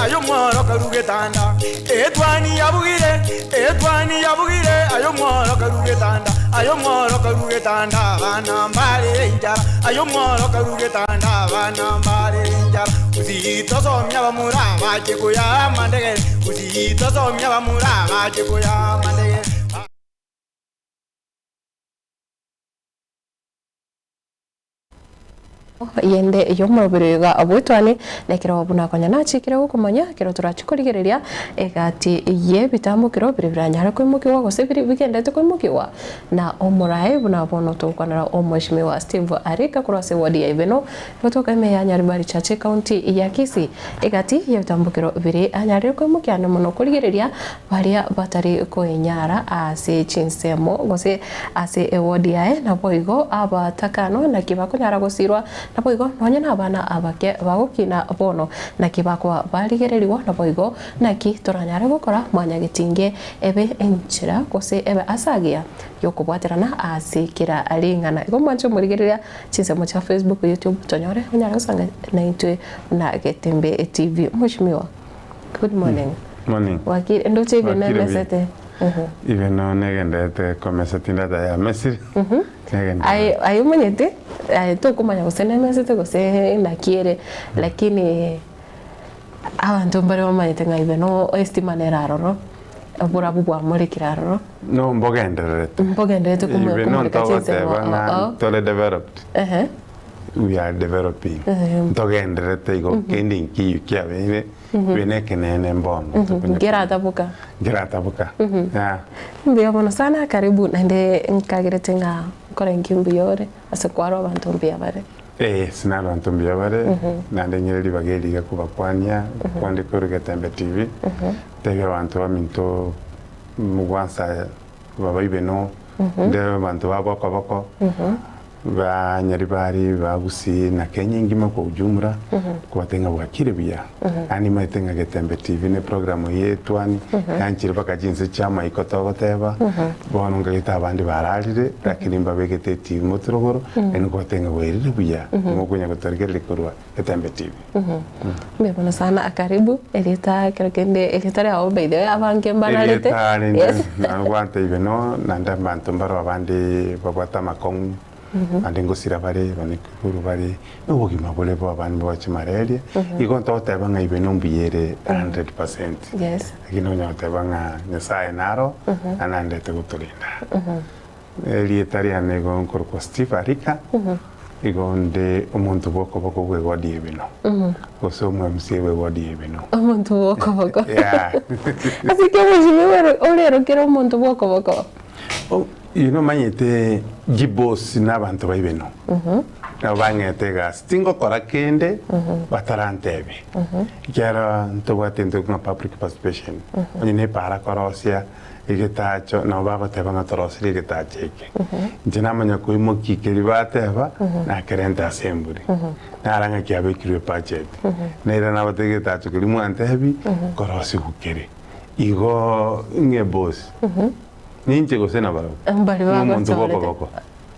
aye omworo karu getanda. Etwani yabugire, etwani yabugire, aye omworo karu getanda, aye omworo karu getanda, abana mbarere enchara, aye omworo karu getanda, abana mbarere enchara. Gusii tosomia abamura bache koyaa amandegere, Gusii tosomia abamura bache koyaa amandegere. Eyende y'omoroberi oyo iga bw'etwani, na ekero buna konya nachikire gokomanya, ekero torachie korigereria egati y'ebitambokero biria biranyare koimokigwa gose biria bigenderete koimokigwa na omoraai buna bono togokwanera Omweshimiwa Steve Arika korwa ase eward ya Ibeno gotoka ime ya Nyaribari Church Ecounty ya Kisii. Egati y'ebitambokero biria anyarire koimokia ande mono korigereria baria batari koenyara ase chinsemo gose ase ewodi yaye, naboigo abatakano naki bakonyara gosirwa, naboigo nonya nabana abake bagokina bono naki bakoba barigererigwa, naboigo naki toranyare gokora mwanyagetinge ebe enchera gose ebe ase agiya y'okobwaterana ase kera ring'ana. Igo mwanche omorigereria chinsemo chia Facebook, YouTube tonyore onyare gosanga naintwe buna Getembe TV. Mweshimiwa. Good morning. Morning. Wakire ndoche ibe Wakire buya. nemesete. Mhm. Ibe no negenderete komesa tindata ya mesiri. Negenderete. Aye aye omanyete aye tokomanya gose nemesete gose naki ere lakini abanto mbare bamanyete ng'a ibe no estima nere aroro oborabu bwamorekire aroro. No mbogendererete. Mbogendererete komo- Ibe no komoreka chinsemo ntogoteba ng'a oo. tore developed. Ehe. We are developing. Ntogendererete igo kende nkiyu kiabeire ibe nekenene mbono. Nkerataboka. Nkerataboka. Yeah. Mbuya mono sana karibu naende nkagerete ng'a nkore nki mbuya ore ase kwarwa abanto mbuya bare. Eh, ase naro abanto mbuya bare, naende nyore ribaga eri iga kobakwania, kwande korwa Getembe TV, ntebie abanto baminto gwansa babaibe no, ndebe abanto ba bokoboko. Ba Nyaribari, ba Gusii na Kenya engima kwa ujumla kobatebia ng'a bwakire buya. Yaani nimaete ng'a Getembe TV ne program eye etwani yanchire mpaka chinse chia amaiko togoteba, bono nkagete abande bararire lakini mbabegete etivi motwe rogoro, naende nkobatebia ng'a bwairire buya mokonya gotorigereria korwa Getembe TV. Mbuya mono sana karibu erieta ekero kende erieta riao by the way abange mbararete. Erieta rinde Yes. nagwatebire no naende abanto mbaro abande babwate amakong'u bande ngosira bare bande nkiguru bare na obogima bore bo abande bache malaria igo ntogoteba ng'a ibe nombuya ere 100%. Yes. Lakini onya goteba ng'a Nyasaye naro anandete gotorinda. Erieta riane igo nkorokwa Steve Arika, igo nde omonto bw'okoboko bw'eward y'Ebino, gose omo MCA bw'eward y'Ebino. Omonto bw'okoboko. Yeah. Ase ki omweshimiwa ore orerokere omonto bw'okoboko? Oh, you know omanyete jiboss na abanto ba Ibeno, nabo bang'ete egasi, tingokora kende batarantebia, ekiagera ntobwate egento ng'a public participation, onye na epaara korosia. Egetaacho, nabo bagoteba ng'a torosirie egetaacho eke. Inche namanya koimokia keria bateba, nakerenta ase emburi. Nara ng'a kiabekirwe ebudget. Naira nabatebia egetaacho keria mwantebi, nkorosigwa kere. Igo ng'e boss, ninche gose nabarabwo? Mbari Ng'a omonto bagochorete. bw'okoboko.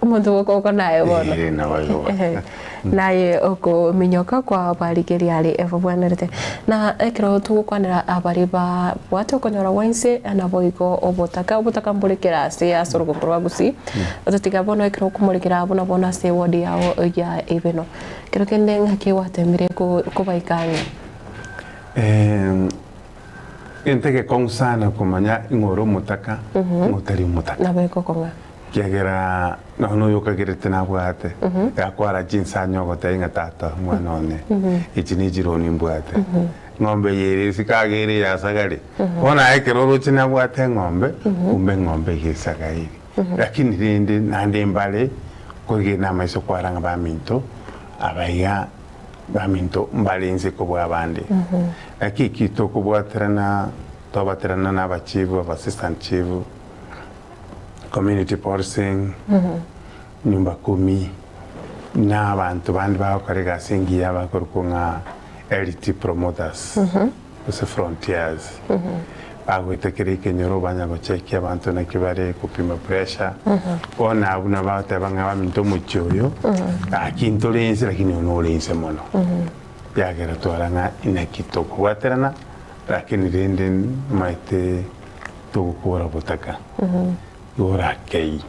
Omonto bw'okoboko naye bono. Ee, naboigo bono. Naye okominyoka kwa barigeria are ebabwenerete. Na ekero togokwanera abaria babwate okonyora gwa inse, naboigo obotaka, obotaka mbore kera ase ase orogongo rwa Gusii, otatiga bono ekero okomorekera buna bono ase eward yao ya Ibeno. Kero kende ng'aki gwatemire ko- kobaika ang'e? Egento egekong'u sana komanya ng'a ore omotaka, ng'a otari omotaka. Nabo egokong'a. Ekiagera nonya noyo okagerete nabwate, gakwara chinsanya ogotebia ng'a tata omwana one, echi ne chironi mbwate, eng'ombe eye ere isiko iga ere eyasagare. Bono aye ekero oroche nabwate eng'ombe, kumbe eng'ombe eye esagairi. Lakini rende naende mbare korigena amaiso kwara ng'a baminto aba iga baminto mbare inse kobua abande. Naki eki tokobwaterana twabaterana na abachief, aba assistant chief, community policing, nyumba kumi, na abanto bande bagokora egasi engiya bakorokwa ng'a LT promoters gose frontiers. Bagoeta kera ekenyoro banya gochekia abanto naki bare, gopima pressure, bono abwo nabo bagoteba ng'a baminto omochie oyo, gaki ntore inse lakini oyo nore inse mono. Yagera twara ng'a inaki tokobwaterana, lakini rende maete togokora botaka igo orakei.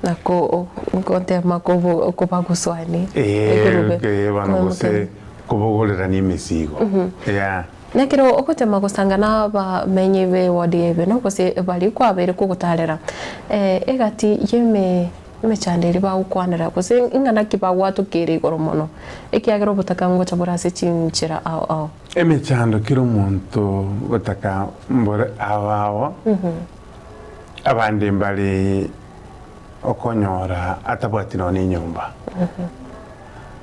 Na gotema kobaguswania ekerubo Ee, bono gose kobogorerania emesigo. Yeah. Nekero ogotema gosanga nabamenyi b'ewodi y'Ebeno, gose baria kwabeire kogotarera, egati y'eme emechando eria bagokwanera, gose ing'ana ki bagwatokeire igoro mono, ekiagera obotaka ngocha bore ase chinchera ao ao. Emechando kera omonto botaka mbore ao ao, abande mbare okonyora atabwati nonya enyomba,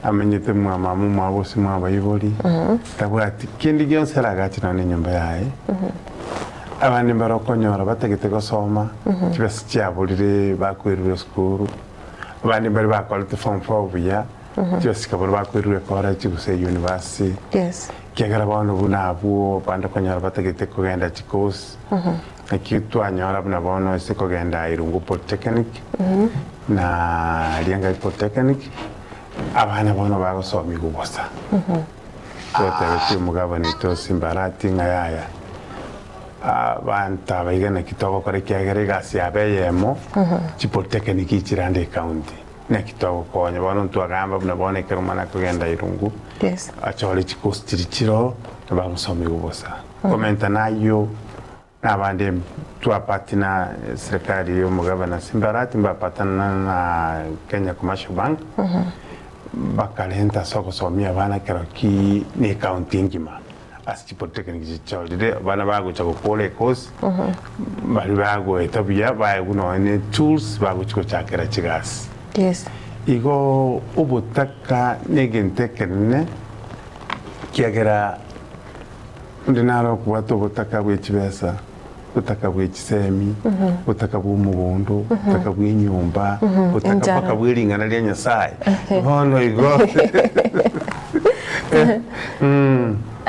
amenyete mwa mama omwabo gose mwa abaibori, tabwati kende gionsi aragache nonya enyomba yaye. Abande mbare okonyora batagete gosoma, chibesa chiaborire bakwerure esukuru, abande mbare bakorete form four buya, chibesa chikabora bakwerure college gose university, Yes. ekiagera bono buna abwo bande okonyora batagete kogenda chicourse, naki twanyora buna bono ase kogenda Irungu Polytechnic, na Riangai Polytechnic, abana bono bagosomigwa bosa. Twatebetie omogabane oito Simbarati ng'a yaya, abanto aba iga naki togokora ekiagera egasi yabo eyemo, chipolytechnic chirande ecounty, naki togokonya. Bono ntwagamba buna bono ekero omwana akogenda Irungu, Yes. achore chicourse chiria chiroo, nabagosomigwa bosa. Komenta nayio, nabande twapatina serikali ya omogabana Simbarati mbapatana na Kenya Commercial Bank, bakarenta ase ogosomia abana ekero ki na ecounty engima ase chipolytechnic chichorire abana bagocha gokora ecourse baria bagoeta buya baegwa nonya ne tools bagochi gochakera chigasi. Yes. Igo obotaka na egento ekenene ekiagera onde nare okobwata obotaka bwe chibesa, obotaka bwe chisemi, obotaka bwa omogondo, obotaka bwa enyomba, obotaka Enchara. mpaka bwe ring'ana ria Nyasaye. Bono igo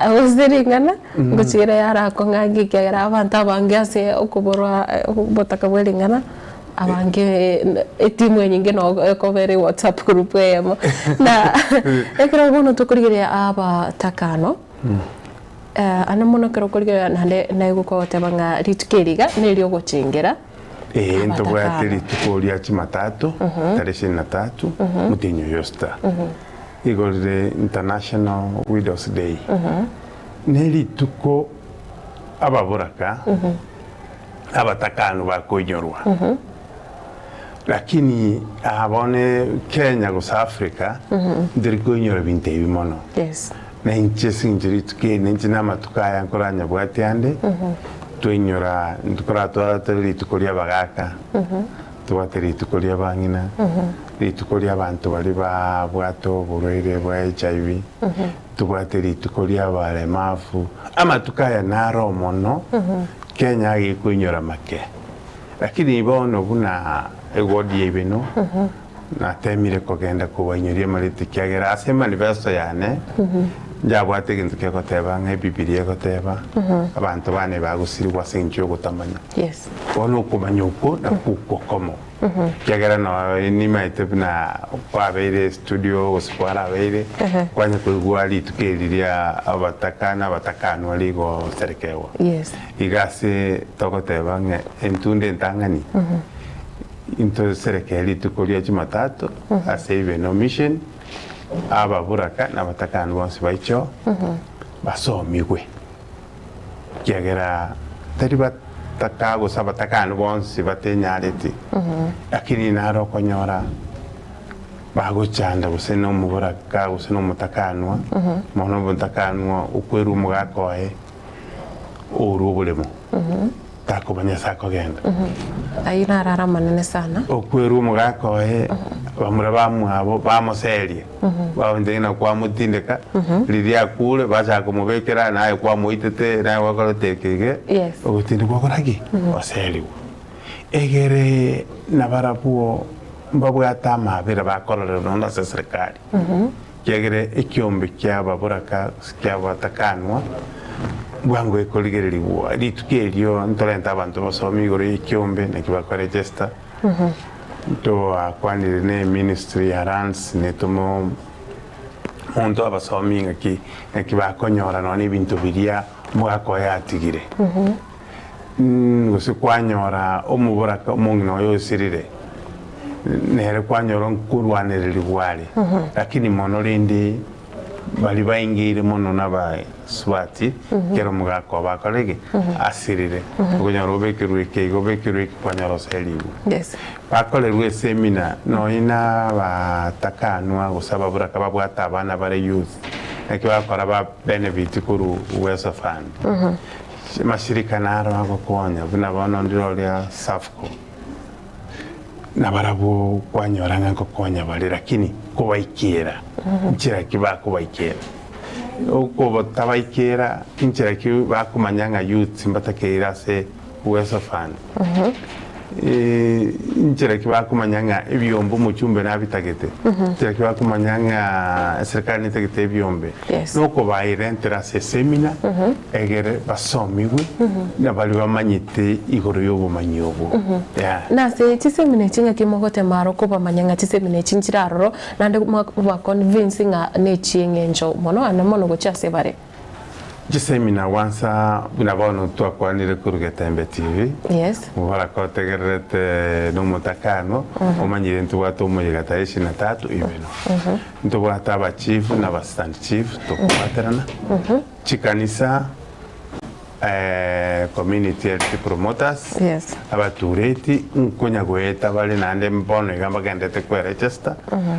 Gose ring'ana ngochire yarakong'a ng'a ekiagera abanto abange ase okoborwa obotaka bwe ring'ana, abange etimu enyinge no ekoba ere whatsapp group eyemo. Na ekero bono tokorigereria abatakano. Ande mono ekero okorigereria naende naigwa kogoteba ng'a rituko eri iga neriogochengera Ee, ntobwate abatakano. rituko ria Jumatatu, tarehe ishirini na tatu, omotienyi oyo Osita. Igo rire International Widows Day. Ne rituko ababoraka, abatakanu bakoinyorwa. Lakini aa bono Kenya gose Africa, ntori koinyora ebinto ebi mono. Yes. Na inche ase eng'encho rituko eri, na inche namatuko aya nkoranyabwate ande, twainyora nkoratwara tore rituko ri'abagaaka, tobwate rituko ri'abang'ina, rituko ri'abanto baria babwate oborwaire bwa HIV, tobwate rituko ri'abaremafu, amatuko aya naro mono, Kenya agekoinyora make. Lakini bono buna eward ya Ibeno, natemire kogenda kobainyoria amareti ekiagera ase emanifesto yane njabwate egento kegoteba ng'a ebibilia egoteba abanto bane bagosirigwa ase eng'encho yogotamanya. Yes. Bono okomanya okwo nakwo okomo ekiagera noe nimaete buna kwabeire estudio gose kwarabeire kwanya koigwa rituko eri ria abataka na abatakanwa rigoserekewa. Yes. Iga ase togoteba ng'a entunda entang'ani Intoserekee rituko ria Jumatatu ase Ibeno Mission, ababuraka na abatakani bonsi baicho basomigwe, ekiagera tari bataka gose abatakani bonsi batenyareti, lakini naro okonyora bagochanda gose na omoboraka gose na omotakanwa, mono omotakanwa okwerwa omogaka oye orwa oboremo. Takomanya ase akogenda. Ayio naro are amanene sana. Okwerwa omogaka oye, bamura bamwabo bamoseria, baoncha ng'a kwamotindeka, riria akure bachaka komobekera naye kwamoitete naye gwakorete eke iga, Yes. ogotindekwa okora ki? Oserigwe. Egere nabarabwo mbabwate amabera bakororerwa nonya ase eserekari, Ekiagera ekiombe ki'ababoraka gose ki'abatakanwa bwango gekorigererigwa. Rituko erio ntorente abanto basome igoro y'ekiombe naki bakoregesta. Ntwakwanire ne ministry ya lands netomo Omonto abasomi ng'aki ng'aki bakonyora nonya na ebinto biria omogaka oye atigire. Gose kwanyora omoboraka omong'ina oye osirire, nere kwanyora nkorwanererigwa are, lakini mono rende baria baingeire mono nabasubati, ekero omogaka obo akore ki? Asirire. Okonyora obekerwe eke iga obekerwe eke kwanyora oserigwe. Yes. Bakorerwe esemina nonya na abatakanwa gose ababuraka babwate abana bare youth, naki bagokora ba benefit korwa Uwezo Fund. Amashirika naro agokonya buna bono ndire oria Safco, nabarabwo kwanyora ng'a nkokonya bare lakini kobaikera nchera ki bakobaikera? Okotabaikera nchera ki bakomanya ng'a youths mbatakeire ase Uwezo Fund? Nchera ki bakomanya ng'a ebiombe omochumbe nabitagete? Nchera ki bakomanya ng'a eserikari netagete ebiombe? Yes. Nokobairentera ase esemina egere basomigwe na baria bamanyete igoro y'obomanyi obwo. Yeah. Nase chisemina echi ng'aki mogotema aro kobamanya ng'a chisemina echi nchire aroro naende mwabaconvince ng'a nechieng'encho mono ande mono gochia ase bare? Chisemina gwansa buna bono twakwanire korwa Getembe TV, Yes. oboraka otegererete nomotakano, omanyire ntobwate omoyega tarehe ishirini na tatu ibeno. Ntobwate abachief na abassistant chief tokobwaterana, chikanisa, community health promoters, Yes. abatureti nkonya goeta bare naende bono iga mbagenderete kweregister,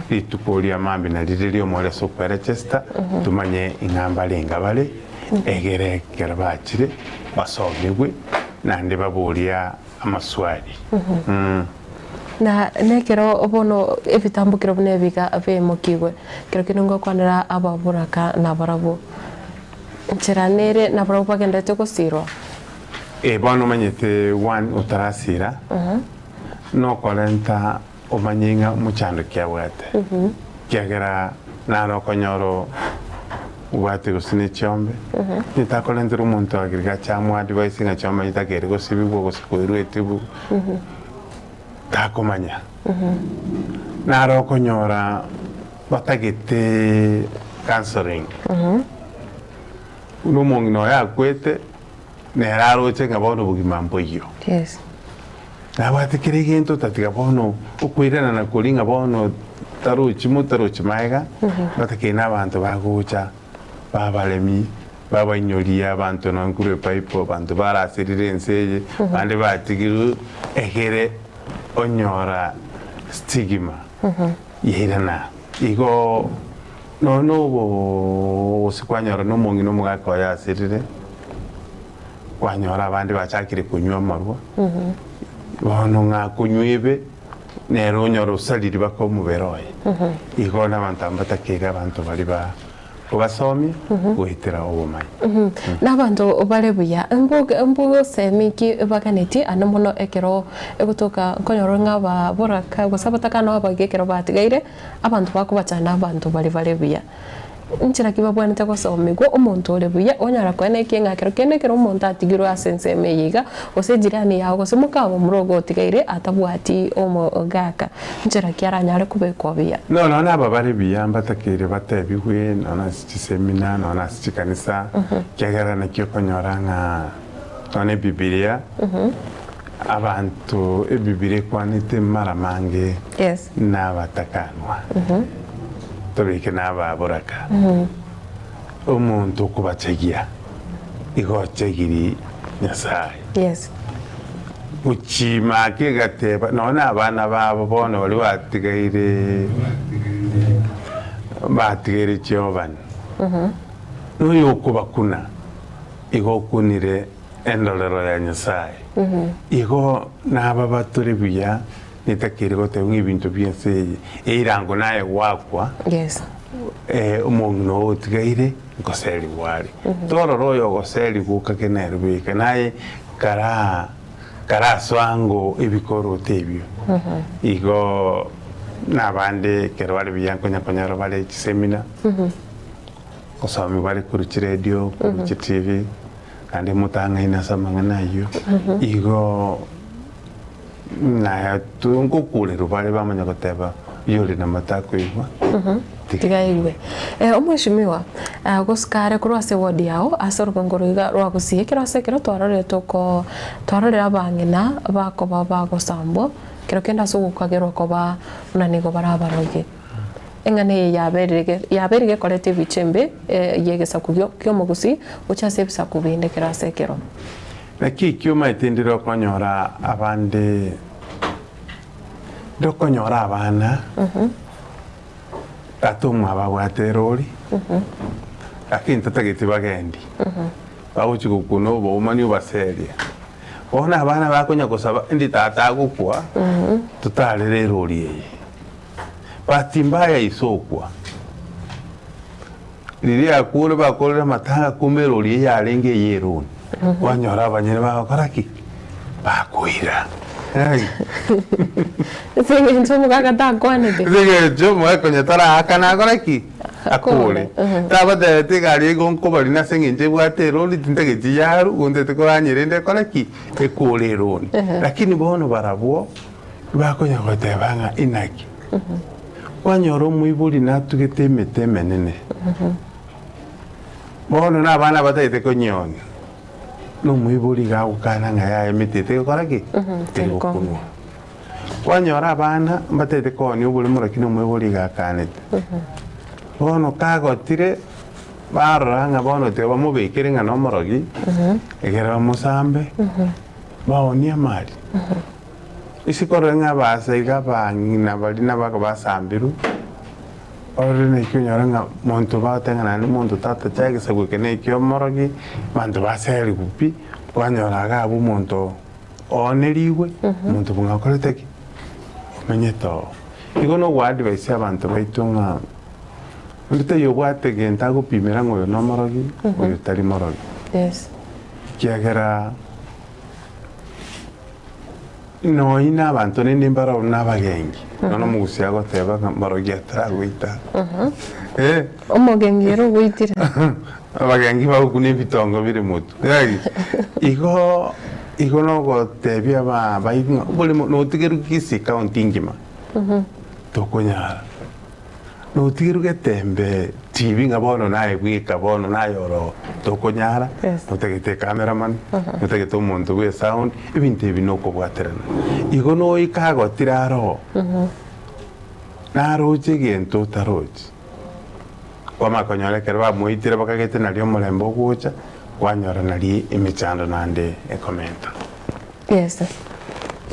rituko ria mambia nario rire ri'omoerio ase okweregister, tomanye ing'a mbarenge bare, egere ekero bachire basomigwe naende baboria amaswali. Na nekero bono ebitambukero buna ebi iga biaimokigwe, ekero kende ngokwanera ababoraka nabarabwo, Enchera nere nabarabwo bagenderete gosiirwa. Ee, bono omanyete one otarasira, nokorenta omanye ng'a omochando ki abwate, ekiagera naro okonyora obwate gose ne chiombe, onye takorentera omonto agriculture amoe advice ng'a chiombe chitakeire gosibigwa gose koirwa etibu, takomanya. Naro okonyora batagete counselling, buna omong'ina oye akwete, nere aroche ng'a bono obogima mboiyo. Yes. Nabwate kera egento tatiga bono okoirana na koria ng'a bono tarochi mo tarochi maega, batakeire na abanto bagocha babaremi, babainyoria abanto nonye korwa epaipo, abanto barasirire ense eye, bande batigirwe egere onyora stigma yairana. Igo nonye na obo gose kwanyora na omong'ina omogaka oye asirire, kwanyora abande bachakire konywa amarwa, bono ng'a akonywa ebe, nere onyora osariri baka omobere oye. Igo nabanto aba mbatakeire abanto baria ba kobasomia goetera obomanyi. Nabanto bare buya, mbosemi ki baganetie ande mono ekero egotoka nkonyora ng'a ababoraka gose abatakana abaiga ekero batigaire, abanto bakobachanda abanto baria bare buya. Nchera ki babwenerete gosomigwa omonto ore buya onyara koena ekieng'akero kende ekero omonto atigirwe ase ensemo eye iga, gose ejirani yao gose mokamomura ogo otigaire atabwati omogaka, nchera ki aranyare kobekwa buya? No nonya aba bare buya mbatakeire batebigwe nonya ase chisemina nonya ase chikanisa, ekiagera naki okonyora ng'a nonya ebibilia abanto ebibilia ekwanete mara mange Yes. nabatakanwa, tobeke nababoraka, omonto okobachegia igo ochegiri Nyasae. Yes. Gochima ake egateba nonya na abana babo bono baria batigaire batigaire chiobani, noyo okobakuna igo okunire endorero ya Nyasae. Igo naba batore buya Netakeire goteba ng'a ebinto bi'ense eye eirango naye gwakwa, Yes. eh, omong'ina oo otigaire nkoserigwa are. Torora oyo ogoserigwa okage nere bweka, naye kara karasoa ango ebikoroto ebio. Igo nabande ekero bare buya nkonya konyora bare chisemina, gosomigwa bare korwa chiredio, korwa chitivi, naende motang'aine ase amang'ana ayio. Igo. Naye ngokurerwa bare bamanya goteba, Oyore namato akoigwa, Tiga aigwe. Omweshimiwa, gosika are korwa ase eward yao ase orogongo roiga rwa Gusii, ekero ase ekero twarorire toko twarorire abang'ina bakoba bagosambwa, ekero kende ase ogokagerwa koba buna nigo bare abarogi. Eng'ana eye yaberire ge yabeire gekoreta ebicha embe y'egesaku gio ki'omogusii gochia ase ebisaku binde ekero ase ekero. Naki ekio omanyete ndire okonyora abande, ndire okonyora abana tata omwabo abwate erori, lakini tatageti bagendi, bagochia gokuna oboumani obaseria. Bono abana bakonya gosaba indi tata agokwa, totarere erori eye. Bahati mbaya ise okwa, riria akure bakorire amatanga kumbe erori eye yarenge eye eroni, kwanyora abanyene bagokora ki? Bakoira. Ase eng'encho omogaka takwanete. Ase eng'encho omogaka onye taraakana akore ki? Akore. Tagotebetie egari igo nkobarina ase eng'encho ebwate erori tintageti yaru, gontagete koranyerende ekore ki? Ekore eroni. Lakini bono barabwo. Bakonya goteba ng'a inaki? Kwanyora omoibori natugete emete emenene, bono na abana batagete konyeonia, na omoibori iga agokana ng'a yaya emete eye tegokora ki? Teri gokunwa. Kwanyora abana mbatagete koonia oboremo lakini omoibori iga akanete. Bono kagotire, barora ng'a bono tiga bamobekere ng'a nomorogi, egere bamosambe, baonie amari. Isiko rore ng'a abaasa iga abang'ina baria nabaka basambirwe, orore naki onyore ng'a monto bagoteba ng'a naende monto tatacha egesaku eke na eki omorogi, abanto baserigwe pi, kwanyora iga abwo omonto oonerigwe, omonto buna okorete ki? Omenyete oo. Igo na ogoadvise abanto baito ng'a onde taiyo obwate gento agopimera ng'a oyo nomorogi, oyo tari morogi. Ekiagera. Nonya na abanto rende mbarabwo nabagengi, nonya omogusi agoteba ng'a morogi ataragoita. Eh. Omogengi ere ogoitire. Abagengi bagokuna ebitongo bire motwe. Gaki, igo igo nogotebia aba abaibwi ng'a oboremo notigerwe Kisii county engima, tokonyara. Notigerwe getembe TV ng'a bono naye bweka bono naye oro tokonyara, notagete ecameraman, notagete omonto bwe esound, ebinto ebi nokobwaterana. Igo noika agotire aroo, naroche egento otarochi, kwamanya konyora ekero bamoitire bakagete nario omorembe ogocha, kwanyora nario emechando naende ekomenta. Yes.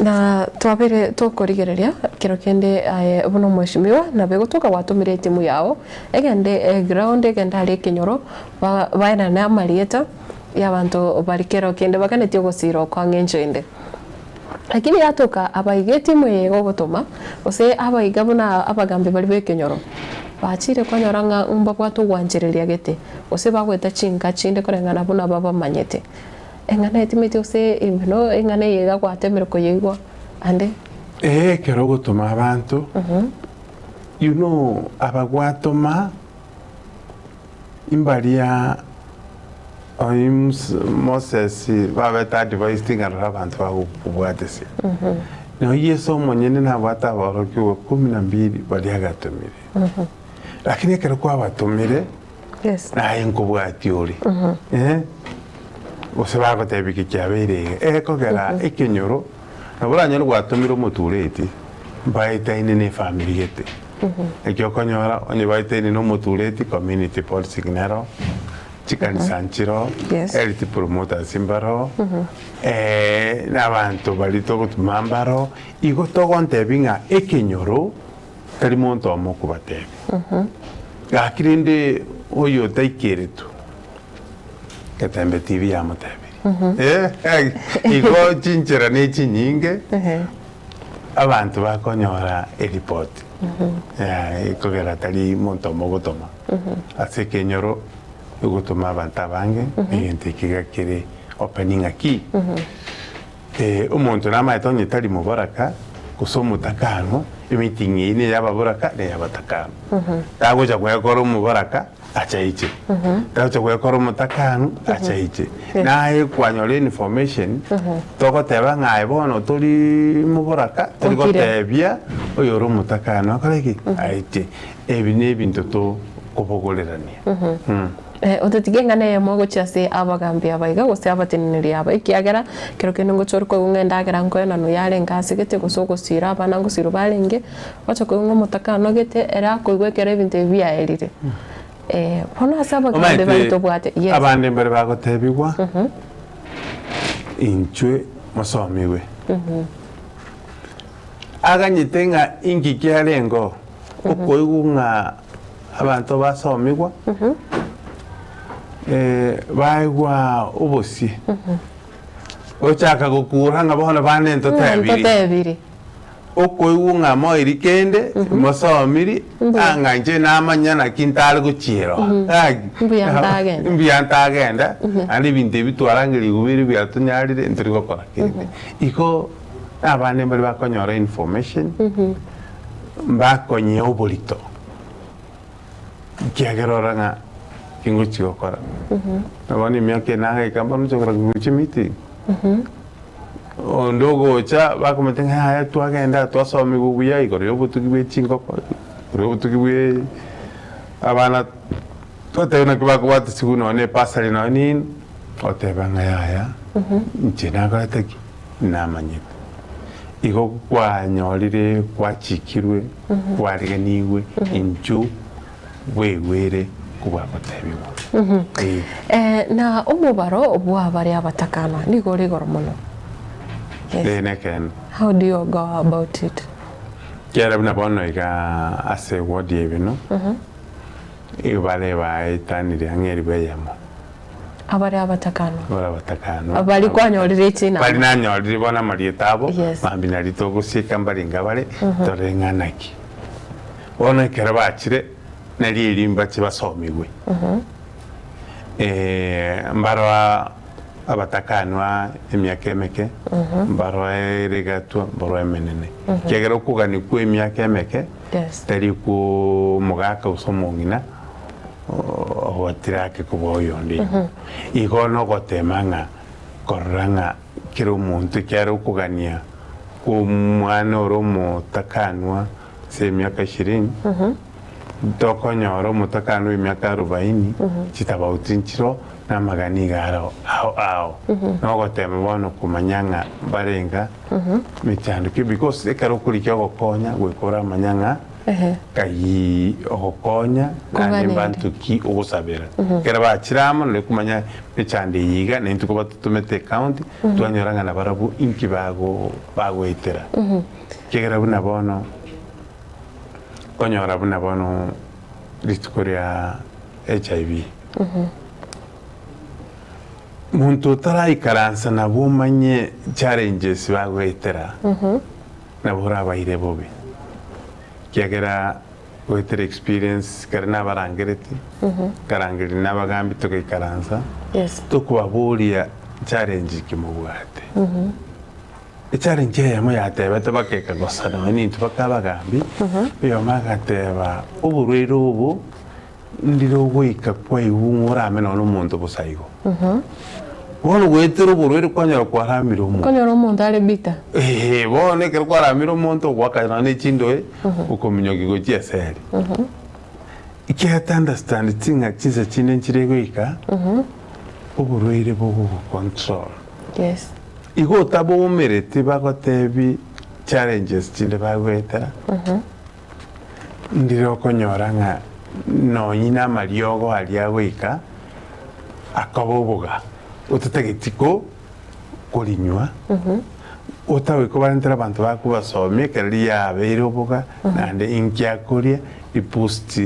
Na twabeire tokorigereria kero kende aye buna omweshimiwa nabe gotoka gwatomire etimu yao egende eground egende aria ekenyoro ba baenane amarieta ya abanto baria kero kende baganetie ogosira oko ang'e encho ende. Lakini yatoka abaiga etimu eye iga ogotoma gose abaiga buna abagambi baria ba ekenyoro bachire kwanyora ng'a mbabwate ogwanchereria gete gose bagoeta chinka chinde koreng'ana buna babamanyete. Eng'ana etimeti gose buna eng'ana eye iga gwatemire koyeigwa ande. Ee, ekero ogotoma abanto, you know abagwatoma imbaria oyi Moses babete advised ng'a rora abanto bagokobwatesia. Nonya Yeso omonyene nabwate aborokigwa kumi na mbili baria agatomire. Lakini ekero kwabatomire, Yes. Naye nkobwatia ore, eh, gose bagotebia eke kiabeire iga, egekogera ekenyoro, nabo oranyore gwatomire omotureti, mbaetaine na efamiri gete. Ekio okonyora, onye baetaine na omotureti, community policing nero, chikanisa nchiroo, Yes. health promoters mbaroo, na abanto baria togotuma mbaroo, igo togontebia ng'a ekenyoro. Tari monto omo okobatebia. Gaki rende oyo otaikeretwe, getembe TV yamotebirie. Eh, igo chinchera ne chinyinge, abanto bakonyora eripoti ekogera tari monto omo ogotoma. Ase ekenyoro, ogotoma abanto abange, egento eke iga kere open ng'aki. Omonto namaete onye tari moboraka gose omotakano, emeeting eyio neya ababoraka na eyabatakano. Tagocha gwekora omoboraka achaiche, tagocha gwekora omotakano achaiche. Naye kwanyora information, togoteba ng'a aye bono tori moboraka, tori Okire. gotebia. Oyore omotakano akore ki? Aetie. Ebi nebinto tokobogorerania. Ototige eng'ana eyemo gochia ase abagambi aba iga, gose abateneneri aba, ekiagera ekero kende ngochia ore koigwa ng'a endagera nkoenanwa yarenge ase gete, gose ogosiira abana ngosiirwa barenge, oche koigwa ng'a omotaka anogete, ere akoigwa ekero ebinto ebi biaerire. Bono ase abagambi baria Omanyete tobwate, yes. abande mbare bagotebigwa, inchwe mosomigwe. Aganyete ng'a inki kiarengeo, okoigwa ng'a abanto basomigwa, baegwa obosie, ochaka gokura ng'a bono bane ntotebiri. Ntotebiri. Okoigwa ng'a moiri kende, mosomiri, anga inche namanya naki ntare gochiera oo. Gaki, Mbuya ntagenda. mbuya ntagenda, naende ebinto ebi twarangerigwe bire biatonyarire, ntori gokora kende. Igo abande mbare bakonyora information, mbakonyia oborito, ekiagera ora ng'a kingochi gokora. Na bono emiaka eye nagaika bono nche gokora gochia emeeting, onde ogocha bakomotebia ng'a yaya twagenda twasomigwa buya igoro ya obotugi bwe chingoko, igoro ya obotugi bwe abana, twateba naki bakobwata chiguru nonye na epasari nonye nini, oteba ng'a yaya inche nakorete ki? Namanyete. Igo kwanyorire gwachikirwe, kwariganigwe, inchuo bweigwere kobwagotebigwa. Ee. Na omobaro bw'abaria abatakanwa nigo ore igoro mono. Yes. Ee, nekeene. How do you go about it? Ekiagera buna bono iga ase ewodi ebino, igo bare baetanire ang'e elifu eyemo. Abare abatakanwa. Abare abatakanwa. Baria kwanyorire chinamba. Baria nanyorire bono amarieta abo, Yes. mambia nario togosieka mbarenge abare, torore ng'a naki. Bono ekero bachire, nario erio mbache basomigwe. Mbaroa abatakanwa emiaka emeke, mbaroa ere egatwa, mbaroa emenene. Ekiagera okogania kwa emiaka emeke, Yes. tari kwa omogaka gose omong'ina, ogotira ake kobua oyonde igo. Igo nogotema ng'a korora ng'a kera omonto ekiagera okogania kwa omwana ore omotakanwa ase emiaka ishirini, tokonyora omotakanwa bwa emiaka arobaini, chitabauti nchiroo na amagani iga aro ao ao. Nogotema bono komanya ng'a mbarenga mechando ki because ekero okorigia ogokonya goika oramanya ng'a Ngai ogokonya naende Koganeri. mbanto ki ogosabera. Ekero bachire amo nario komanya emechando eye iga naintwe koba totomete ecounty twanyora ng'a nabarabwo inki bago bagoetera. Ekiagera buna bono okonyora buna bono rituko ria HIV, monto otaraikaransa nabwo omanye challenges bagoetera. Nabo orabaire bobe, ekiagera goetera experience kare nabarangereti, nkarangeria nabagambi togaikaransa, Yes. tokobaboria challenge ki mobwate. Echallenge eyemo yatebete bakeka gosa nonye nintwe baka abagambi, oyomo agateba oborwaire obo ndire ogoika kwaigwa ng'a orame nonye omonto bosa igo. Bono goetera oborwaire kwanyora kwaramire omonto. Okonyora omonto are bitter. Eeh, bono ekero kwaramire omonto ogoaka nonye ne chindoe, okominyokia gochia eseri. Ekiagera to understand ng'a chinsa chinde nchire goika, oborwaire bogogocontrol. Yes. Igo otaboumereti bagotebi challenges chinde bagoetera. Ndire okonyora ng'a nonye namariogo aria agoika akoba oboga otatageti ko korinywa, otagoika obarentera abanto bakobasomia ekero riabeire oboga naende inki akoria riboost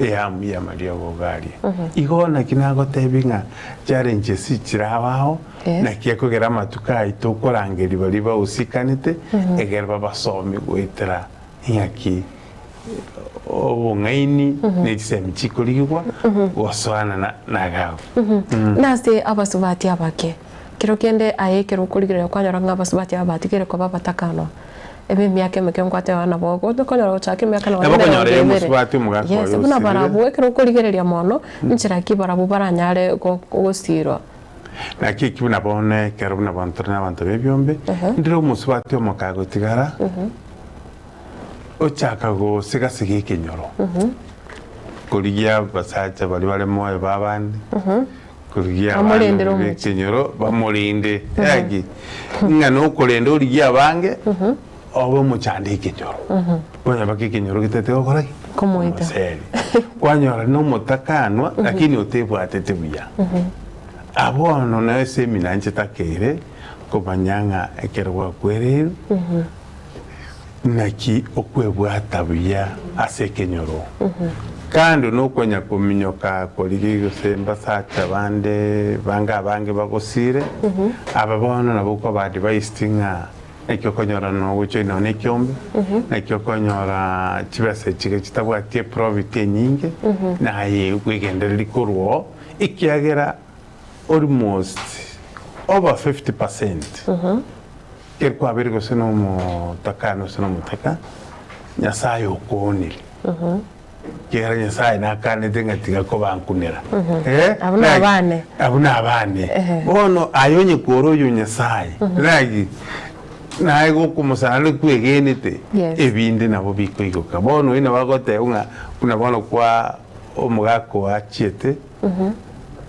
ehamu y'amariogo iga aria. Igo naki nagotebi ng'a challenges chirabao Yes. naki ekogera amatuko aito okorangeria baria bahusikanete egere babasomie goetera Ing'aki obong'aini ne chisemi chikorigigwa gosoana na nagabu. Nase abasubati abake, kero kende aye ekero okorigereria kwanyora ng'a abasubati aba batigire koba abatakanwa, ebe emiaka emeke nkwateba nabo okonyora gochaka emiaka nonye Nabo emerongo okonyora eye ebere. omosubati omogaka Yes, oye buna osirire. barabwo ekero okorigereria mono, nchera ki barabwo baranyare go gosirwa. Naki eki buna bono ekero buna bono tore nabanto b'ebiombe, ndire omosubati omoka agotigara. Ochaka gosiga-siga ekenyoro, korigia abasacha baria bare moyo b'abande, korigia abana Bamorendere baria omochie. b'ekenyoro bamorende. Gaki, ng'a nokorenda origie abange, obe omochando ekenyoro. Kwanyora mpaka ekenyoro getaete gokora ki? Komoita. Komoseri. Kwanyora nomotakanwa, lakini otebwatete buya. Abono noo esemina inche takeire, komanya ng'a ekero gwakwereirwe, Naki okwebwata buya ase ekenyoro, kando nokonya kominyoka korigia gose mbasacha bande bange abange bagosiire, aba bono nabo okoba advised ng'a naki okonyora nogocha nonya ekiombe, naki okonyora chibesa echi chitabwati eprofit enyinge, naye bwegendereria korwa oo, ekiagera almost over 50 percent. Ekero kwabeire gose nomotakani gose nomotaka, Nyasaye okoonire. Ekiagera Nyasaye nakanete ng'a tiga kobankunera. Eh, Abwo nabane. Abwo nabane. Bono aye onye kore oyo Nyasaye, naki naye gokomosana nari kwegenete, Yes. ebinde nabo bikoigoka. Bono oyio nabo agoteba ng'a buna bono kwa omogaka oo achiete,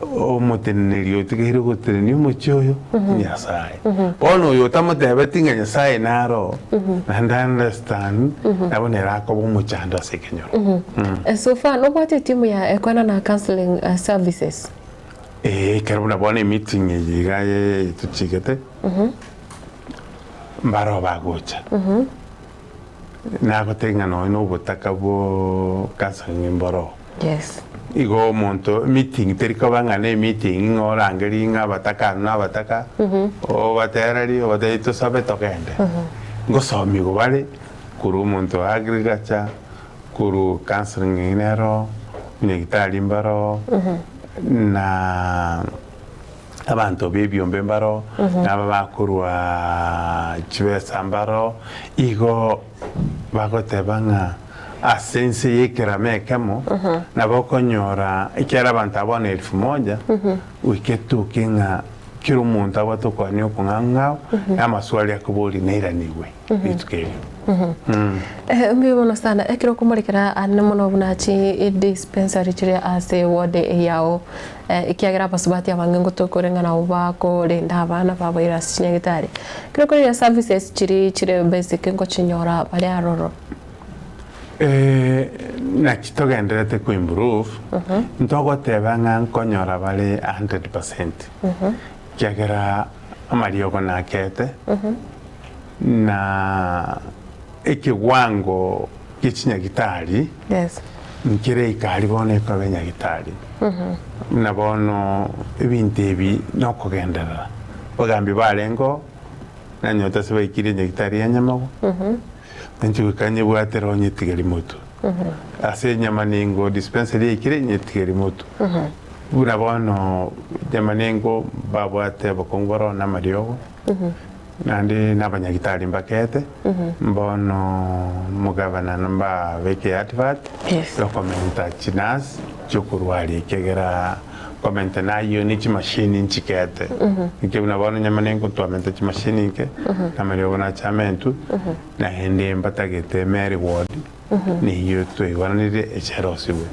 Omoteneneri otigaire gotenenia omochie oyo, Nyasae. Bono oyo otamotebeti ng'a Nyasae naro, naende understand, nabo nere akoba omochando ase ekenyoro. So far nobwate etimu ya Ekwana na Counseling Services? Ee, ekero buna bono emeeting eye iga tochigete, mbaroo bagocha. Nagotebia ng'a nonya nobotaka bwo counseling mboroo. Yes. Igo omonto meeting teri koba ng'a ne emeeting ng'a orangerie ng'a abataka aro na abataka, obatereri obatebie tosabe togende. Ngosomiwa bare korwa omonto o agriculture, korwa counseling nero, omonyagitari mbaroo, na abanto b'ebiombe mbaroo, na aba bakorwa chibesa mbaroo, igo bagoteba ng'a ase ense y'ekerama ekemo nabo okonyora ekiagera abanto aba bono elfu moja, goika etoke ng'a kera omonto abwate okwania okong'ang'ao, na amaswali akoboria nairanigwe rituko erio. Mbuya mono sana ekero okomorekera ande mono buna chi dispensary chire ase ward yao Ekiagera abasubati abange ngotokore ng'a nabo bakorenda abana babaire ase chinyagitari. Ekero okorigia services chiria chire basic ngochinyora bare aroro. Naki togendererete ko improve, ntogoteba ng'a nkonyora bare a hundred percent, ekiagera amariogo nakete, na ekewango gie chinyagitari. Yes. Nkere ikaria bono ekoba enyagitari. Buna bono ebinto ebi nokogenderera. Abagambi barengeo, nanyorete ase baikire enyagitari ya Nyamago, ninche goika nyebwate roho nyetigeri motwe. Ase Nyamanengo dispensary yaikire nyetigeri motwe. Buna bono Nyamanengo mbabwate abakungu baroo na amariogo. Naende nabanyagitari mbakete, mbono omogavana mbabeke advert Yes. yokomenta chinurse chiokorwaria ekiagera komenta nayio ne chimashini nchikete. Inche buna bono nyamane nkotwamenta chimashini inke, namariogo nachamentwe, naende mbatagete Mary ward neyio twaigwananire echerosiwe.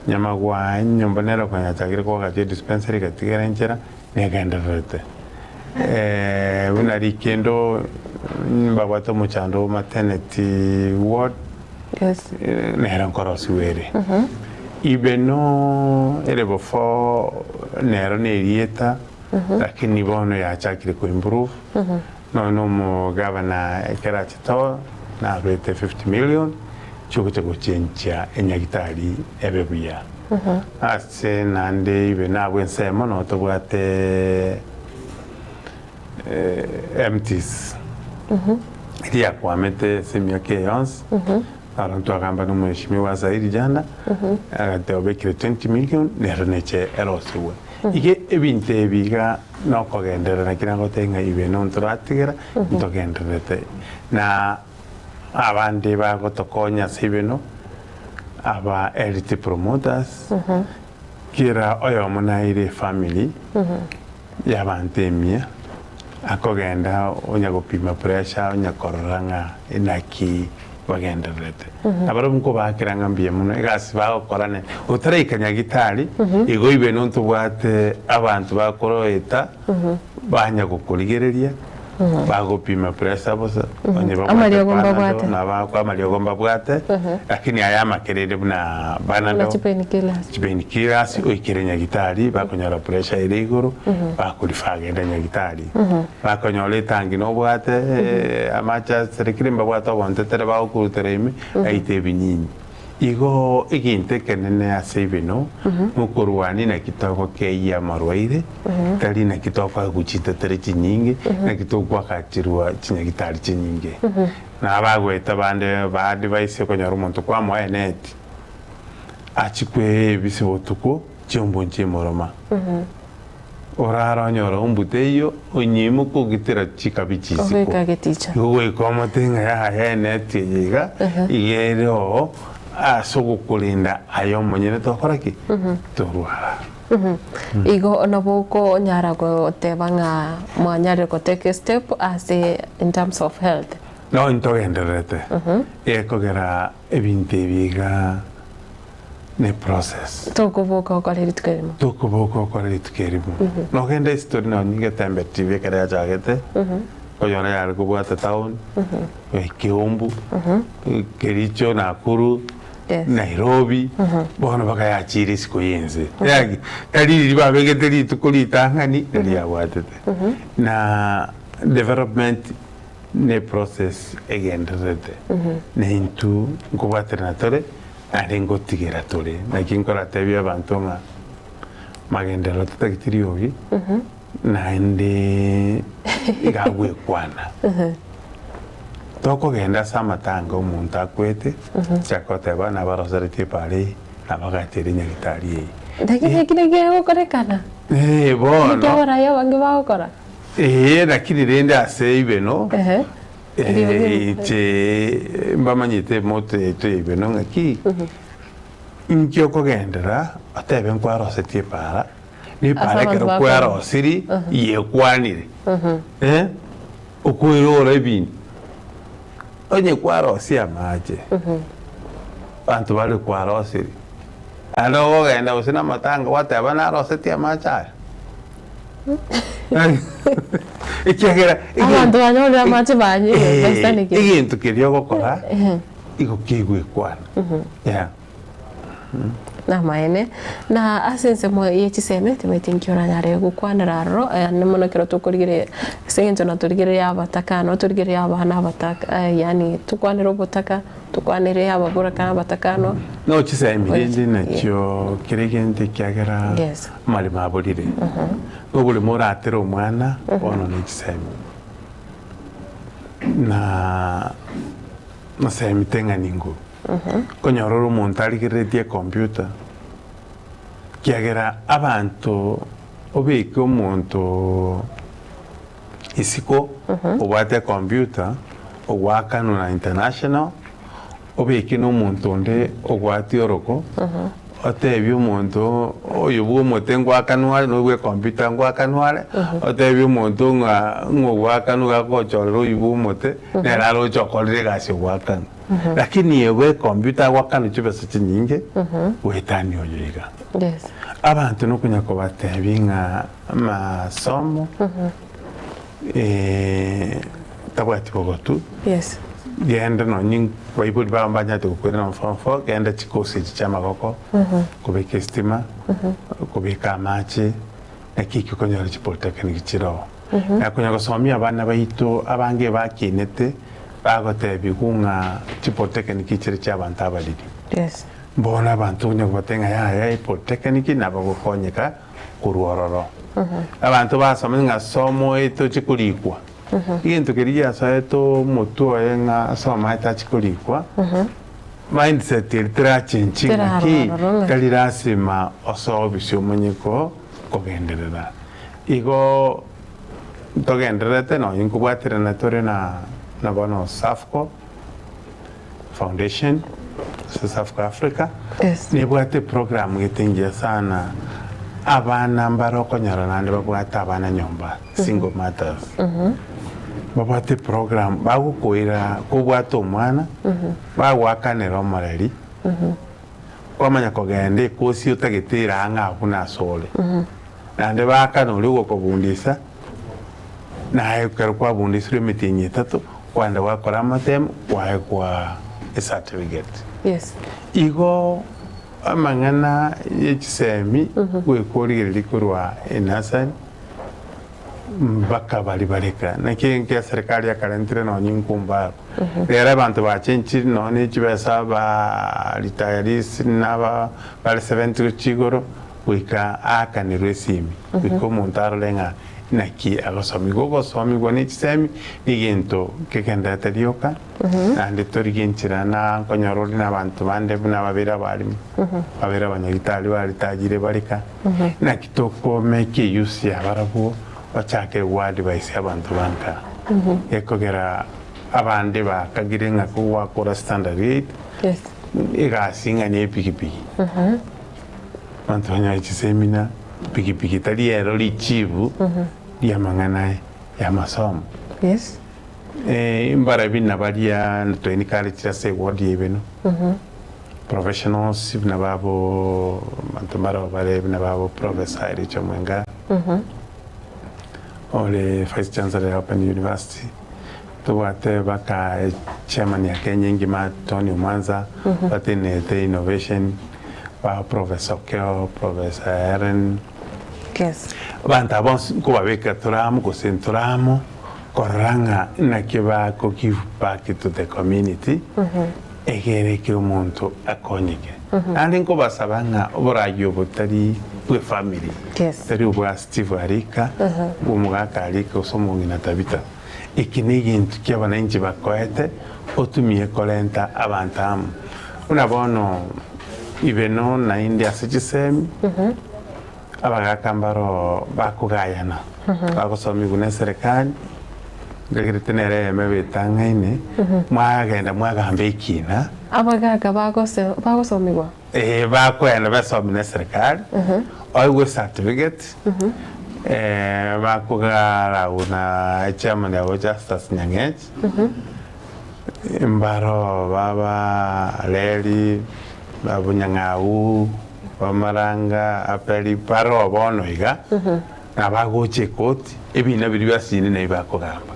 Nyamagwa enyomba nero konya yachakire koagacha edispensary egatigara enchera, negendererete. Buna rikendo mbabwate omochando o maternity ward Yes. nere nkorosiwa ere. Ibe no ere before nero na erieta lakini bono yachakire ko improve nonya na omogavana ekero achete oo narwete 50 million chiogocha gochenchia enyagitari ebe buya. Ase naende ibe nabwo ensemo nabo tobwate empties eria yakwamete ase emiaka eye yonsi, naro ntwagamba na omweshimiwa Zairi jana, agateba obekire 20 million nero neche erosigwe. Iga ebinto ebi iga nokogenderera naki nagotebia ng'a ibe nontoratigera ntogendererete na abande bagotokonya ase ibeno, aba health promoters, kera oyomo naire efamily y'abanto emiya, akogenda onya gopima pressure, onya korora ng'a naki. bagendererete. Nabarabwo nkobaakera ng'a mbuya mono egasi bagokora ne otaraika nyagitari, igo ibe nontobwate abanto bakoroeta banya gokorigereria, bagopima pressure bosa, onye babwate Amariogo Panadol, mbabwate. nabakwa amariogo mbabwate, lakini aya amakerere buna Buna Panadol, chipainkillers. chipainkillers oikere nyagitari bakonyora pressure ere igoro, bakorefer genda nyagitari. Bakonyora etangi nobwate amache aserekire mbabwate obontetere bagokurutera ime, aite ebinyinyi. Igo egento ekenene ase ebino nokorwania naki togokeyia amarwaire, tari naki tokoegwa chintetere chinyinge, naki tokwagacherwa chinyagitari chinyinge. Na abagoeta bande ba advise okonyora omonto kwamoa eneti, achie kwebisa botuko chiombo nchimoroma. Orare onyore ombute eyio, onyeimoke ogitera chikabichi isiko. Ogoika geticha. Igo goika omote ng'a yaya eneti eye iga, iga ere oo ase ogokorinda aye omonyene tokora ki? Torwara. Igo nabo okonyara goteba ng'a mwanyarire go take a step ase in terms of health. Nonye ntogendererete, gekogera ebinto ebi iga. Ne process. Tokoboka okore rituko erimo. Tokoboka okore rituko erimo. Nogenda history nonye Getembe TV ekero yachagete, okonyora yare kobwata town, Kiambu, Kericho, Nakuru, Nairobi, bono mpaka yachire isiko ya ense. Yaki, tari riria babegete rituko ritang'ani, nari yabwatete. Na development ne process egendererete, na intwe nkobwaterana tore. Naende ngotigera tore, naki nkoratebie abanto ng'a magenderero tatageti riogi, naende iga agwekwana. Tokogenda ase amatanga omonto akwete, chaka goteba nabaroseretie epaara eye, nabagacheire nyagitari eye. Lakini eki naki kegokorekana? Eh, bono. Naki abarai abange bagokora? Ee, lakini rende ase ibeno, Ehe. Inche mbamanyete emoto yaito ya ibeno ng'aki, inki okogenderera otebe nkwarosetie epaara, na epaara Ase ekero abanto bakore. kwarosiri yekwanire, eh, okoirora ebinto. Onye kwarosia amache, abanto bare kwarosiri, naende okogenda gose na amatanga gwateba narosetie amache aya. Ekiagera Abanto banyorire amache banyure, baisanekire. egento keria ogokora igo kegwekwana. Yeah. Namaene, na ase ensemo ye chisemi timanyeti nki oranyare gokwanera aroro, naende mono ekero tokorigereria ase eng'encho natorigereria abataka no torigereria abana abataka yaani tokwanere obotaka, tokwanere ababoraka na abatakano. No chisemi rende nachio kera egento ekiagera Yes. amaremo aborire. Noboremo oratere omwana bono ne chisemi. Na masemi teng'ani nguru. Okonyora ore omonto arigereretie ecomputer, ekiagera abanto obeke omonto isiko obwate ecomputer ogoakanwa na international, Obeke nomonto onde ogwatie oroko, otebie omonto oyo bw'omote ngoakanwa are, na oyo bw'ekompyuta ngoakanwa are, otebie omonto ng'a ng'a ogoakanwa iga agochorera oyio bw'omote, nere aroche okorire egasi ogoakanwa. Lakini oyo bw'ekompyuta agoakanwa chibesa chinyinge, goetania oyo iga. Yes. Abanto nokonya kobatebia ng'a amasomo tabwati bogotu. Yes. Genda nonye baibori bao mbanyarete gokoirana form four, genda chikosi echi chia amagoko, kobeka estima, kobeka amache, naki ekio okonyora chipolytechnic chire oo. Na konya gosomia abana baito abange bakinete, bagotebiwa ng'a chipolytechnic chire chia abanto abariri. Yes. Bono abanto onya kobatebia ng'a yaya epolytechnic nabo gokonyeka korwa ororo. Abanto basomete ng'a soma oete oche korikwa. Egento keria giasoete omotwe oye ng'a asome aete achie korikwa, mindset eria terachenchi ng'aki, Terarora ororo ng'a. tari lasima osoe obisi omanye ko kogenderera. Igo ntogendererete nonye nkobwaterana tore na na bono Safco Foundation ase Safco Africa, Yes. nebwate eprogram gete engiya sana, abana mbare okonyora naende babwate abana nyomba, single mothers. Babwate eprogram bagokoira kobwate omwana, bagoakanera omoreri, kwamanya kogenda ekosi otagete ere ang'e abwo buna ase ore. Naende baakana oria ogokobundisa, naye ekero kwabundisirwe emetienyi etato, kwaenda gwakora amatemo, kwaegwa ecertificate. Yes. Igo amang'ana ye chisemi goika origereria korwa enursery mpaka baria bareka. Naki enki eserikari yakarentire nonye inkumbaro. Rero abanto bachenchiri nonye ne chibesa ba retirees na aba bare 70 gochia igoro goika aakanirwe esimi. Goika omonto arore ng'a naki agosomigwa. Ogosomigwa ne chisemi negento kegenderete rioka naende torigie enchera na nkonyora ore na abanto bande buna babere abalimu, babere abanyagitari baritagire bareka. Naki tokomeka eyusi ya barabwo bachake goadvise abanto ba nka, gekogera abande bakagire ng'a kogwakora standard eight egasi ng'a ne epikipiki. Abanto banyore chisemina, pikipiki tari ero richibu riamang'ana y'amasomo. Mbarabwo nabaria to encourage ase eward ya Ibeno. Professionals buna babo abanto mbaro bare buna babo Professor Ericha Omwenga ore Vice Chancellor ya Open University, tobwate baka chairman ya Kenya engima Tony Omwanza batenenete innovation, ba Professor Okeyo, Professor Hellen, Yes. abanto aba bonsi nkobabeka tore amo gose ntore amo korora ng'a naki bako give back to the community. Egere ekero omonto akonyeke. Naende nkobasaba ng'a oboraai obo tari bw'efamiri, tari obwa Steve arika, bw'omogaka arika gose omong'ina Tabitha. Eki negento ki'abananchi bakoete otumie korenta abanto amo. Buna bono Ibeno naende ase chisemi, Abagaaka mbaro bakogayana, bagosomigwa neserekari, nkagerete nere eyemo ebetang'aine, mwagenda mwagamba ekina. Abagaaka bagose bagosomigwa? Ee, bakoenda besomi neserekari, oigwe ecertificate, bakogarau na echairman yabo Justus Nyang'ech, mbaro baba Leri, babunyang'au. Bamaranga aperi baroo bono iga, na bagocha ekoti, ebina biria biasinde nabio bakogamba.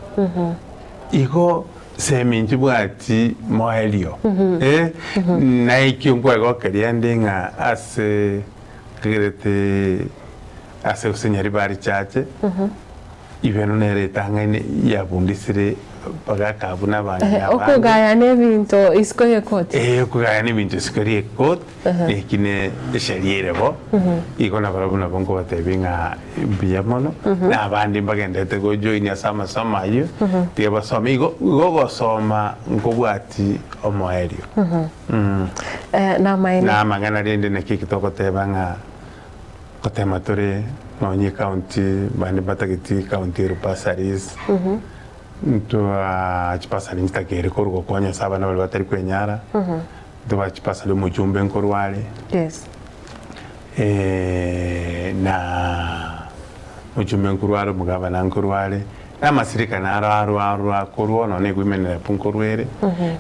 Igo semi ntibwati moerio, eh, naekio nkwegokeria ende ng'a ase nkagerete ase gose Nyaribari Church, Ibeno nere etang'aine yabundisire bagaka abwo na abang'ina abange. Okogayana ebinto isiko y'ekoti. Ee, okogayana ebinto isiko ri'ekoti, neki ne esheria ere bo. Igo nabarabwo nabo nkobatebia ng'a mbuya mono, na abande mbagenderete gojoin ase amasomo ayio, tiga basome. Igo igo ogosoma nkobwati omoerio. Namaene. Na amang'ana rende naki eki togoteba ng'a. Gotema tore nonye ecounty bande mbatageti ecounty ero bursaries ntwa chibasari nchitakere korwa gokonya ase abana baria batari kwenyara ntobwate chibasari omochumbe nkorwa are Yes. na omochumbe nkorwa are omogabana nkorwa are na amasirika naro arwa arwa akorwa nonya ewomen rep nkorwa ere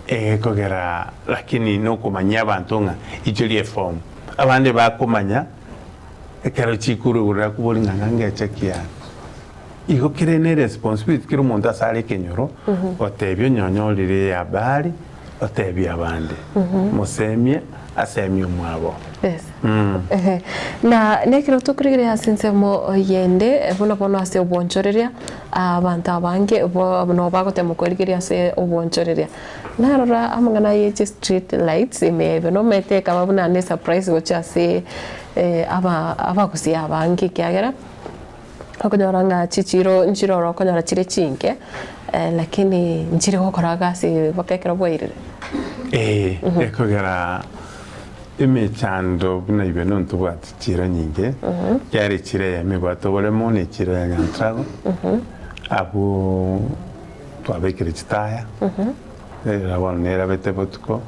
egekogera lakini nokomanyia abanto ng'a ichoria eform. Abande bakomanya ekero chikuru igoro nakobori ng'a ng'a ngeche kiane. Igo kere ne responsibility kera omonto ase are ekenyoro gotebia onyonyorire ehabari otebie abande mosemie asemie omwabo. Yes. Ehe. Na nekero tokorigereria ase ensemo yende buna bono ase obonchoreria abanto abange bo nabo bagotema korigereria ase obonchoreria. Narora amang'ana ye chi street lights ime ebe nomanyete ekaba buna ne surprise gochia ase aba abagusii abange ekiagera, okonyora ng'a chichiro nchire ororo okonyora chire chinke lakini nchire gokora egasi mpaka ekero bwairire. Ee, ekogera emechando buna ibe nontobwate chiro nyinge, ekiagera echiro eyemo ebwate oboremo na echiro ya Nyantrago, abwo. Twabekire chitaya, era bono nerabete botuko.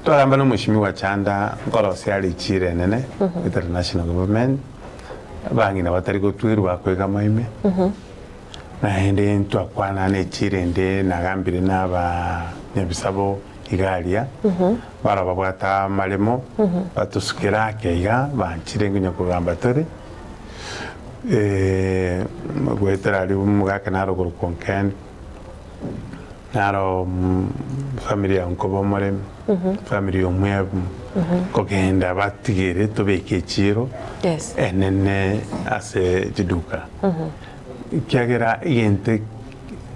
Twagamba na omweshimiwa Chanda nkorosia are echiro enene, international government, abang'ina batari gotwerwa bakoiga amaime. Naende ntwakwana nechira ende nagambire na abanyabisabo iga aria, barabwo babwate amaremo, batosukere ake iga, banchire nkonya kogamba tore, goetera aria omogaka naro okorokwa Onkende, naro family ya nkoba omoremi, family ya omwebu, kogenda batigere tobeke echiro enene ase chiduka. Ekiagera egento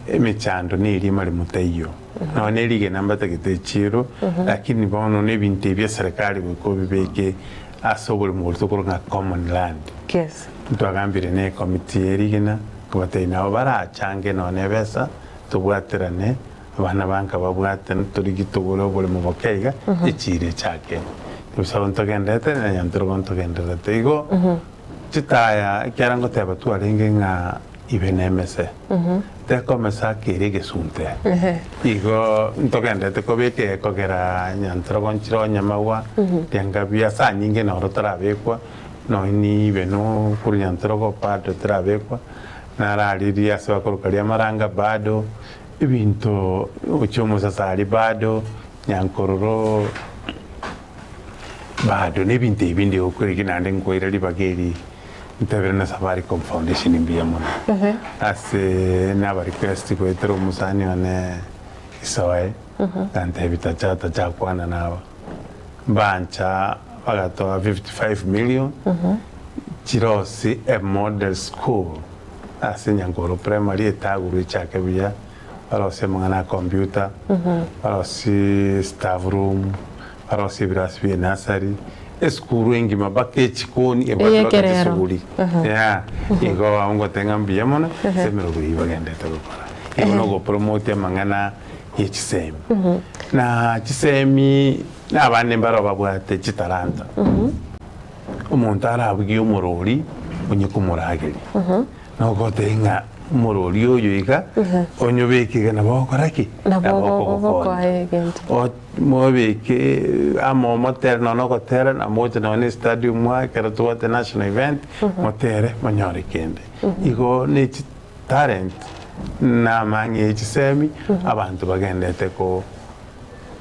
emechando neria emaremo taiyo, nonya ne rigena mbatagete echiiro, lakini bono na ebinto ebi eserekari goika obibeke ase oboremo boria tokoroka ng'a common land. Yes. Ntwagambire ne ecommittee ye rigena, nkobatebia nabo barachange nonya na ebesa, tobwaterane, abana ba nka babwatane, torigie togore oboremo boke iga, echiiro echake. Ebisago ntogenderete na nyantoroko ntogendererete. Igo. Chitaya, ekiagera ngoteba twarenge ng'a ibe nemese, tekomesa akere egesunte. Igo ntogenderete kobeka ekogera nyantrogo nchire onye magwa, rianga buya ase anyinge noro tarabekwa, nonya nibe no korwa nyantrogo bado terabekwa, nararirie ase bakoroka riamaranga bado, ebinto gochia omosasari bado, nyankororo. Bado nebinto ebi binde gokorigi naende nkoira ribaga eri ntabere na Safaricom Foundation mbuya mono ase naba request goetera omosani one Isoe agantebi tacha tacha kwana naba mbancha bagatoa 55 million chirosi a model school ase Nyankoro Primary etagurwe echake buya barosie amang'ana a computer barosie staff room Barosie ebirasi bie nursery, esukuru engima mpaka echikoni ebwate mpaka Eyekerero. chisuguri. Yeah. Igo abwo ngoteba ng'a mbuya mono ase emerogo eyio bagenderete gokora. Igo na ogopromote amang'ana ye chisemi. Na chisemi na abande mbaro babwate chitalanta. Omonto arabugie omorori onye komorageria. Nogoteba ng'a omorori oyo iga onye obeke iga nabo ogokora ki? Nabo Nabo okogokonya. ogokoa egento. O- Mobeke amo motere nonya nogotera na moche nonya na estadium aa ekero tobwate national event motere monyore kende. Igo ne chitalent na amang'e ye chisemi abanto bagendete ko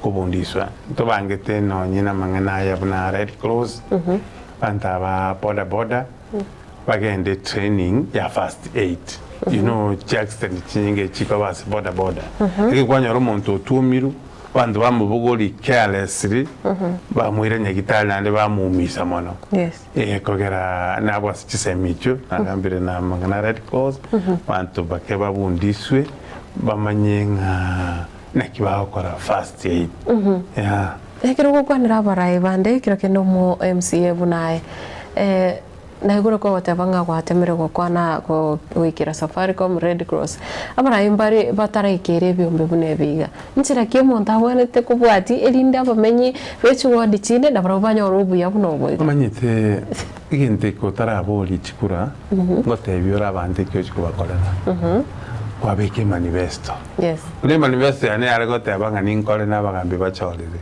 kobundiswa. Ntobangete nonye na amang'ana aya buna Red Cross, abanto aba boda boda bagende training ya first aid. You know chiaccident chinyinge chikoba ase boda boda. Ekero kwanyora omonto otwomirwe. Abanto bamobogori carelessly, bamoira nyagitari naende bamoumisa mono. Yes. Eh, kogera nabwo ase chisemi echio nagambire na amang'ana Red Cross, abanto bake babundiswe bamanye ng'a naki bagokora first aid. Yeah. Ekero ogokwanera abarai bande ekero kende omo MCA buna aye eh, Naigure kogoteba ng'a gwatemire gokwana goikera Safaricom, Red Cross. Abarai mbare bataraikera ebiombe buna ebi iga. Nchera ki omonto abwenerete kobwatia erinde abamenyi be chiwodi chinde nabarabwo banyore obuya buna obo iga? Omanyete egento eke otaraborie chikura, ngotebia ore abanto eki ochia kobakorera, kwabeka emanifesto. Yes. Buna emanifesto yane yare goteba ng'a ninkore na abagambi bachorire,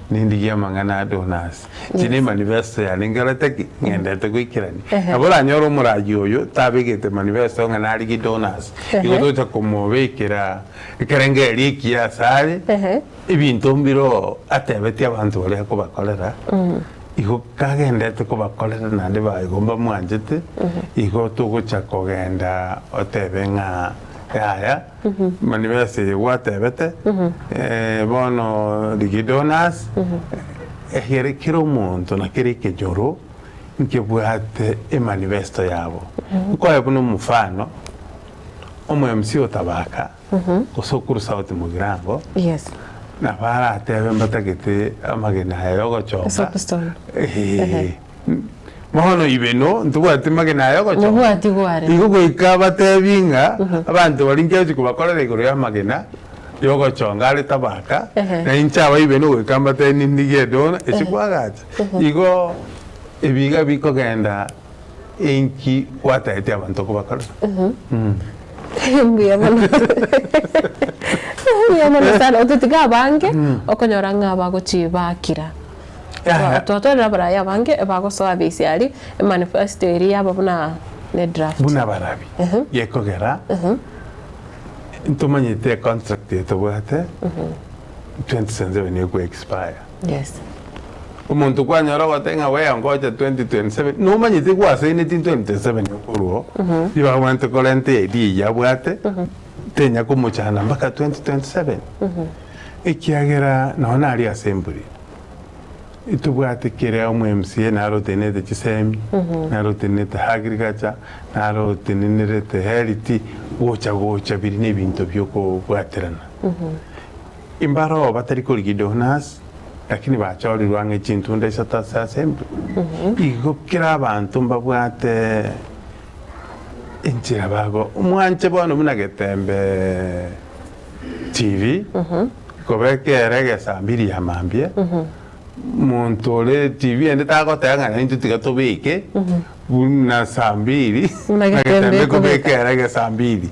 nindigie amang'ana a donors. Inche ne manifesto yane nkerete ki? Ng'endete goikerania. Nabo oranyore omoragia oyo tabegete manifesto ng'a narigie donors, igo tocha komobekera ekerengererio ekiya asare, ebinto mbire atebetie abanto baria akobakorera, igo kagendete kobakorera naende ba igo mbamwanchete, igo togocha kogenda otebe ng'a yaya, manifesto eye gwatebete, bono rigia donors, Ekere kera omonto na kera ekenyoro nkebwate emanifesto yabo. Nkoe buna omofano, omo MC o Tabaka gose o Kuru South Mugirango, Yes. nabo aratebe mbatagete amagena aya yogochonga. Soapstone. Eeh. Bono ibe no ntobwati magena aya yogochonga. Mobwati gware. Igo goika batebi ng'a abanto baria nkechi kobakorera igoro y'amagena yogochonga are tabaka, na inche abaibe nogoika mbatebi nindigie edona ase kwagacha. Igo ebi iga bikogenda inki gwataeti abanto kobakorera. Mbuya mono. Mbuya mono sana. Ototiga abange, okonyora ng'a bagochi bakira. Twatwarire abarai abange bagosoa base aria, emanifesto eria yaba buna ne draft. Buna barabi, gekogera. Ntomanyete econtract eye tobwate, 2027 nigo ekwe expire. Yes. Omonto kwanyora ogoteba ng'a wee ngocha 2027, nomanyete gwasaineti 2027 okorwa oo, ribaga obwenerete korenta eidea eyio abwate, tenya komochanda mpaka 2027. Ekiagera nonye naria ase embori, Ntobwate kera omo MCA naro otenenerete chisemi, naro otenenerete agriculture, naro otenenerete health, gocha gocha biri na ebinto bia okobwaterana. Mbaroo batari korigia donors lakini bachorirwe ang'e chintunda isato ase assembly. Igo kera abanto mbabwate enchera bago mwanche bono buna Getembe TV. Kobeka ere egesambiri ya mambia, monto ore TV ende tagoteba ng'a naintwe tiga tobeke buna sambiri Buna na getembe getembe ekobeka. ekobeka ere egesambiri.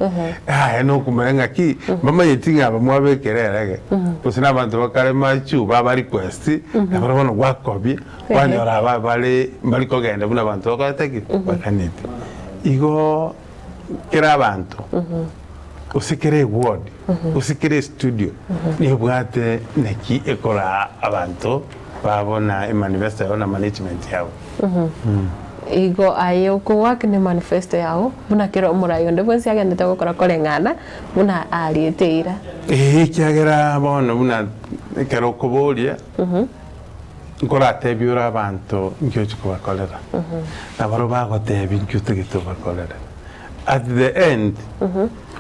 Yaya nokumanya ng'aki, mbamanyeti ng'a aba mwabekera ere ege, gose na abanto bakare machuba aba request, nabo bono gwakobia, kwanyora aba bare mbari kogenda buna abanto bakorete ki? Bakaneti. Igo kera abanto. Gose kera eward, gose kera estudio nebwate naki ekoraa abanto babo na emanifesto yabo na management yabo. Igo aye okowork ne manifesto yago buna kera omorai onde bwensi agendete gokora koreng'ana buna ariete eira. Ee, ekiagera bono buna ekero okoboria, nkoratebie ore abanto nki ochia kobakorera, nabarobwo bagotebia nki otagete obakorere. At the end,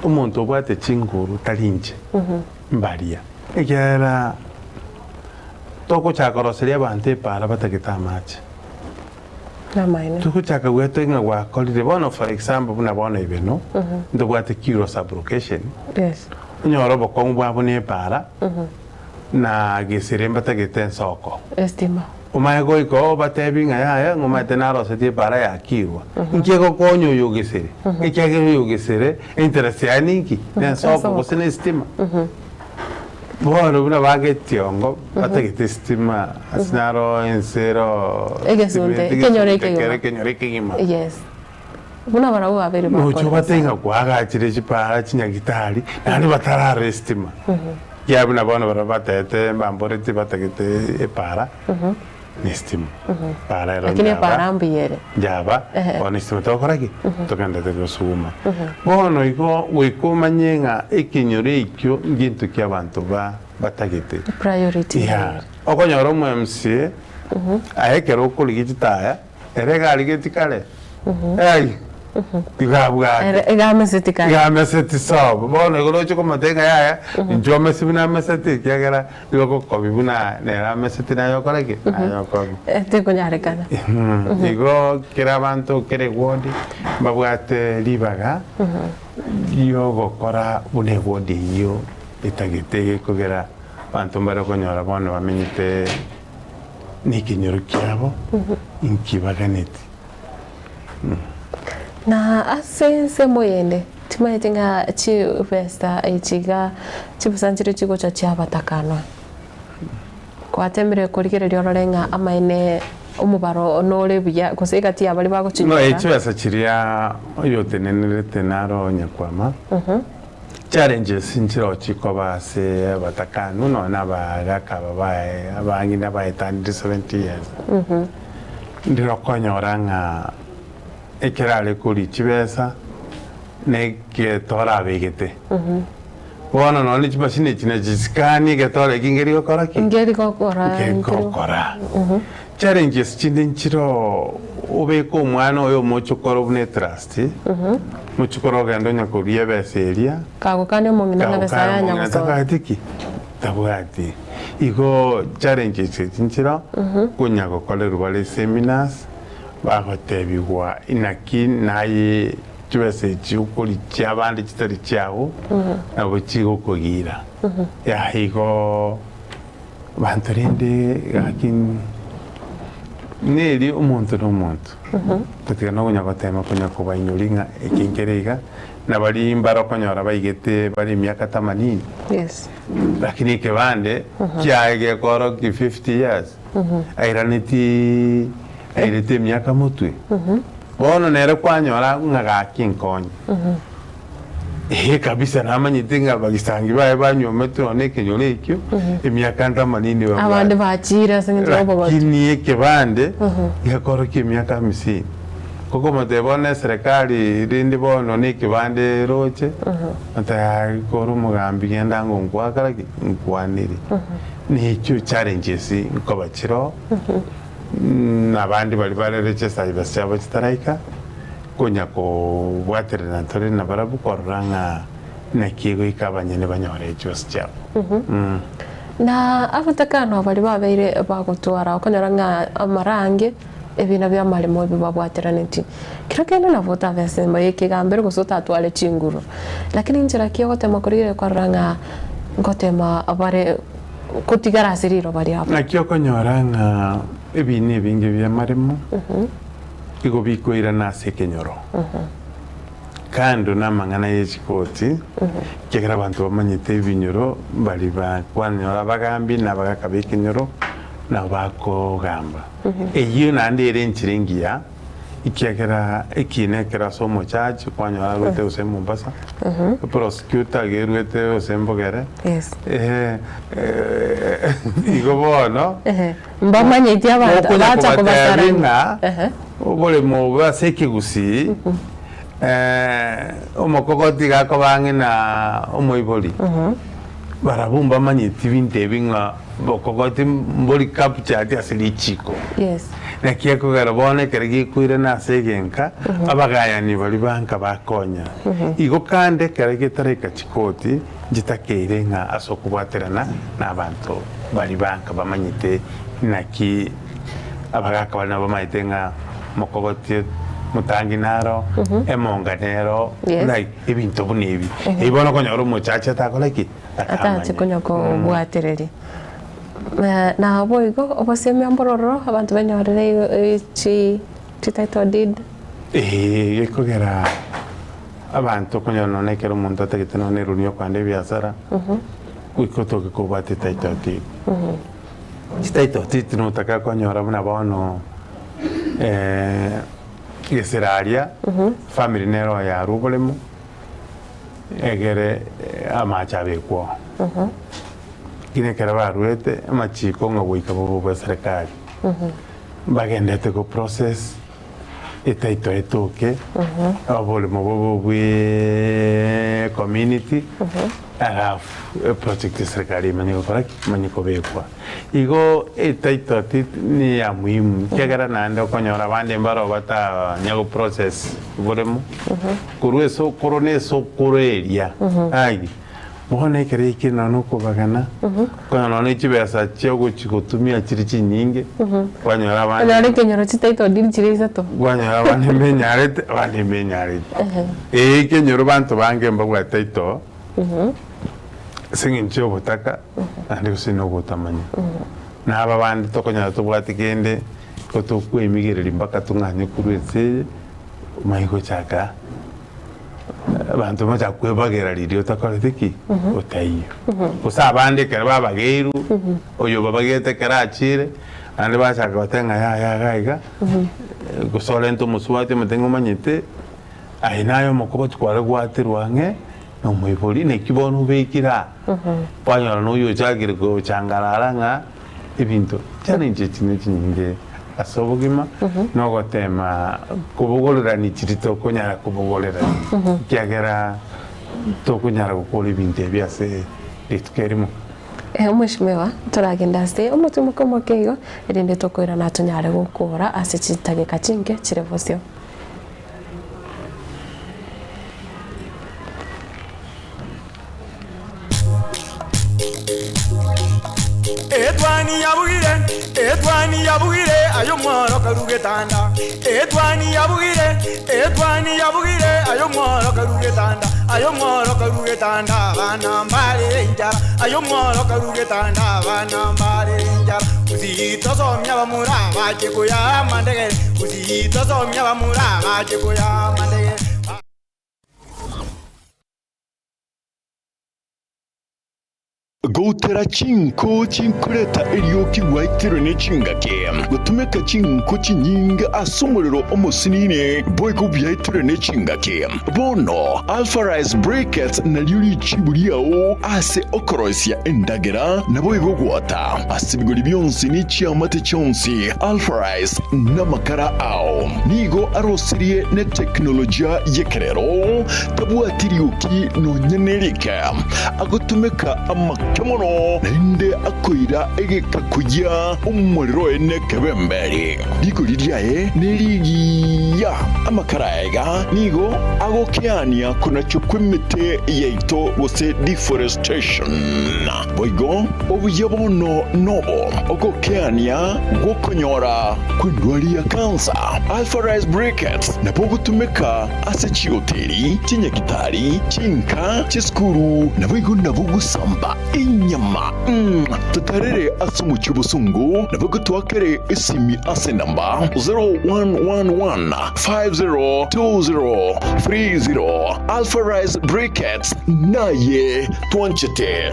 omonto obwate chinguru tari inche, mbaria. Ekiagera togochaka koroseria abanto epaara batagete amache. Namaene. Togochaka gwetogia ng'a gwakorire, bono for example buna bono Ibeno, ntobwate Kirwa sub-location, Yes. onyore obokong'u bwabo na epaara, na gesere mbatagete ensoko. Estima. Omanye goika obatebi ng'a yaya, ng'omaete narosetie epaara yakirwa. Inki egokonya oyo ogesere? Ekiagera oyo ogesere interest yaye ninki? Nensoko gose nesitima. Bono buna bagetiongo batagete esitima ase naro ense ero Egesunte, ekenyoro ekegima. kere ekenyoro ekegima. Yes. Buna barabwo babeire Nocha bakore obatebie ng'a kwagachire chipaara chinyagitari naende batarara esitima. Ekiagera buna bono barabwo batete mbamboreti batagete epaara na esitima. Epaara ero Lakini njaba epaara mbuya ere. njaba bono esitima togokora ki? Togenderete gosuguma. Bono igo goika omanye ng'a ekenyoro ekio ngento ki abanto ba batagete. Priority Yeah. Okonyora omo MCA aye ekero okorigia chitaya Ere iga arigetie kare, ai, iga abwate. Ere iga ameseti kare. Iga ameseti sobo. Bono igo roche komotebia ng'a yaya, inchuo omesi buna ameseti ekiagera igo ogokobi buna nere ameseti naye okore ki? Naye okobi. Tekonyarekana. Igo kera abanto kera eward mbabwate ribaga riogokora buna eward eyio etagete gekogera abanto mbare okonyora bono bamenyete. nekenyoro kiabo inki baganeti. Na ase ensemo eyende timanyeti ng'a chibesa echi iga chibesa nchire chigocha chiabatakanwa. Gwatemire korigereria orore ng'a amaene omobaro nore buya gose egati ya baria No, bagochinyora. chibesa chiria oyotenenerete naro nyakwama Challenges nchireo chikoba ase abatakanu nonya na abagaka aba baye abang'ina baetanire 70 years. Ndire okonyora ng'a ekero are koria chibesa na egetoro abegete. Bono nonya ne chimashini echi nachisikani egetoro eki nkeri gokora ki? Nkeri gokora. Nkegokora. Challenges chinde nchiroo obeke omwana oye omochokoro buna etrust, mochokoro ogende onya koria ebesa eria, Kagokania omong'ina ng'a besa kagokana yanya omong'ina gosoa. tabwati ki? Tabwati. Igo challenges echi nchiroo, konya gokorerwa bare seminars, bagotebigwa inaki naye chibesa echi okoria chiabande chitari chiago, nabo chigokogira. Yah igo. Abanto rende gaki neri omonto na omonto, totiga nokonya gotema konya kobainyoria ng'a eke nkere iga, na baria mbare okonyora baigete bare emiaka themanini, Yes. lakini ekebande kiaye gekorokia 50 years, airaneti airete emiaka motwe, bono nere kwanyora ng'a gaki nkonye. Eeh kabisa namanyete ng'a abagisangi baye banywometwe nonya na ekenyoro ekio, emiaka ntamanini babwate. Abande bachiire ase eng'encho y'obogotu. Lakini ekebande gekorokia emiaka hamsini. Okomotebia bono eserekari rende bono na ekebande eroche, oteba kore omogambi genda ango nkwakora ki? Nkwanere. Nechio challenges nkoba chiroo, na abande baria barere chisaiba chiabo chitaraika, konya kobwaterera tore nabarabwo korora ng'a naki egoika abanyene banyore chibesa chiabo. Na abatakano baria babeire bagotwara okonyora ng'a amarange ebina bi'amaremo ebi babwateranetie. Kero kende nabo otabe ase enyomba y'ekegambero gose otatware chinguru, lakini inchera ki ogotema korigereria kwarora ng'a ngotema bare gotigara ase riroba riabo? Naki okonyora ng'a ebina ebinge bi'amaremo igo bikoirana ase ekenyoro, kando namang'ana ye chikoti, ekiagera abanto bamanyete ebinyoro baria bakwanyora abagambi na abagaka b'ekenyoro nabo bakogamba. Eyio naende ere enchera engiya, ekiagera ekiina ekero ase omochachi kwanyora arwete gose Mombasa, prosecutor agerwete gose Mbogere, Yes. igo bono Mbamanyeti abanto Okonya bacha kobatebi kobasarania. ng'a oboremo obo ase ekegusii omokogoti iga akoba ang'e na omoibori, barabwo mbamanyeti binto ebi ng'a bokogoti mbori captured ase richiko. Yes. Naki ekogera bono ekero gekoirana ase egenka, abagayani baria banka bakonya. Igo kande ekero getaraika chikoti, Nchitakeire ng'a ase okobwaterana nabanto baria banka bamanyete naki abagaka baria nabo bamanyete ng'a mokogoti motangi naro, emonga nero, Yes. like ebinto buna ebi. Ebi bono okonyora omochache atakora ki? Atache Atamanya. konya kobwatereria. Naboigo obosemia mbororo abanto benyorere chi title deed. Eeh gekogera Abanto okonyora nonya ekero omonto atagete nonya eroni yokoenda ebiasara, goika otoke kobwate etitle deed. Chititle deed notaka konyora buna bono gesera aria, family nere oyarwa oboremo, egere amache abekwe oo. Lakini ekero barwete, amachiko ng'a goika bobe bwa eserekari, mbagendete go process. etaito etoke, oboremo bobe bwe community, alafu eproject ya serikali emanye gokora ki? Emanye kobekwa. Igo etitle deed ni ya muhimu ekiagera naende okonyora abande mbaro batanya go process oboremo, korwa esokoro na esokoro eria aye. Bono ekero ekio nonya nokobagana, okonyora nonya ne chibesa chia ogochi gotumia chire chinyinge, kwanyora abande Onyore ekenyoro chititle deed chire isato. kwanyora abande mbenyarete, abande mbenyarete. Ee ekenyoro banto bange mbabwate title, ase eng'encho ya obotaka, naende gose na ogotamanya. Na aba bande tokonyora tobwate kende, igo tokwemigereria mpaka tong'anye korwa ense eye, omanye gochaka. Abanto bacha kwebagera riria otakoreti ki? Otaiyo. Gose abande ekero babageirwe, oyo obabagete ekero achire, naende bachaka goteba ng'a yaya iga iga, gose orente omosubati omote ng'a omanyete, aye naye omokogoti kware gwaterwa ang'e na omoibori, naki bono obekire aa, kwanyora na oyo ochakire gochangarara ng'a ebinto challenge echi ne chinyinge ase obogima na ogotema kobogorerani chiri tokonyara kobogorerani ekiagera tokonyara gokora ebinto ebi ase rituko erimo. Omweshimiwa, toragende ase omotwe omoke omoke igo, erinde tokoirana tonyare gokora ase chidageka chinke chire bosio. Etwani yabugire, etwani yabugire, aye omworo karue getanda. Etwani yabugire, etwani yabugire, aye omworo karue getanda. Aye omworo karue getanda, abana mbare enchara. Aye omworo karue getanda, abana mbare enchara. Gusii tosomia abamura bache koya amandegere, Gusii tosomia abamura bache koya amandegere. Goutera chinko chinkoreta erioki gwaitirwe ne chingaki, gotumeka chinko chinyinge ase omorero omosinini boigo biaitirwe ne chingaki. Bono Alpha Rice Briquettes nario richibu riao ase okoroisia endagera naboigo gwota ase ebigori bionsi ne chiamate chionsi. Alpha Rice namakara ao nigo arosirie ne teknolojia y'ekerero, tabwati rioki nonya nerike. Agotumeka amake mono, naende akoira egeka koyia omorero oye nekebemberi. Rigori riaye nerigiya. Amakara aya iga nigo agokeania konachwa kw'emete yaito gose deforestation. Boigo obuya bono nobo ogokeania gw'okonyora kw'endwari ya kansa. Alpha Rice Briquettes nabo ogotumeka ase chihoteli, chinyagitari, chinka, chisukuru, naboigo nabo gosamba enyama. Totarere ase omochie obosongo, naboigo toakere esimi ase enamba 0111 502030. Alpha Rice Briquettes naye twanchete.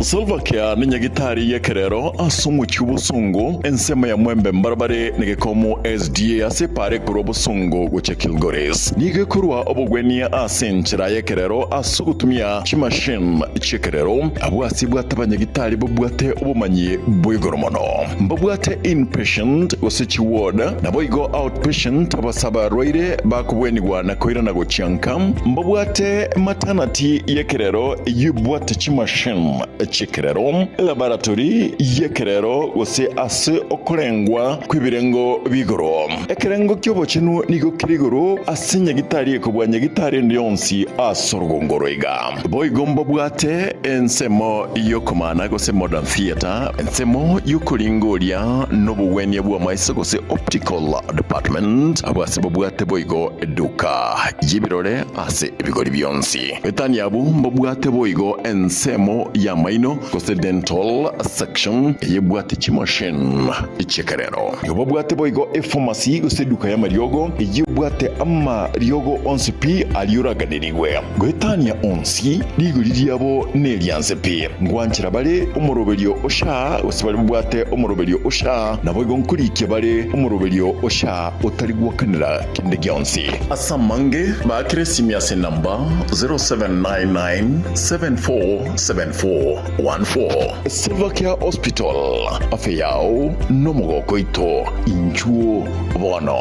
Salva-Kiir nenyagitari y'ekerero ase omochie obosongo, ensemo ya Mwembe mbarabare negekomo SDA ase epaara ekorwa Bosongo gochia Kilgoris. Nigo ekorwa obogwenia ase enchera y'ekerero ase ogotumia chimachine chi'ekerero. Abwo ase bwate abanyagitari babwate obomanyi bwa igoro mono. Mbabwate inpatient gose chiward, naboigo outpatient abase abarwaire bakobwenigwa na koirana gochia nka. Mbabwate maternity y'ekerero eyio ebwate chimachine chi'ekerero, elaboratory y'ekerero gose ase okorengwa kw'ebirengo bi'igoro. Ekerengo ki'obochenu nigo kere igoro ase nyagitari ekobua nyagitari ende yonsi ase orogongo roiga. Boigo mbabwate ensemo y'okomana gose modern theatre, ensemo y'okoringoria nobogwenia bw'amaiso gose optical department, abwo ase babwate boigo eduka y'ebirore ase ebigori bionsi. Etani abwo mbabwate boigo ensemo y'amaino gose dental section eyebwate chimachine chi'ekerero. Nigo babwate boigo epharmacy gose eduka y'amariogo eyebwate amariogo onsi pi aria oraganerigwe. Goetania onsi, rigori riabo nerianse pi. Ngwanchera bare omoroberio o SHA, gose baria babwate omoroberio o SHA, naboigo nkorikia bare omoroberio o SHA otari gwakanera kende gionsi. Ase amange, baakere esimi ase enamba 0799747414. Silvercare Hospital, afya yao nomogoko oito, inchuo bono.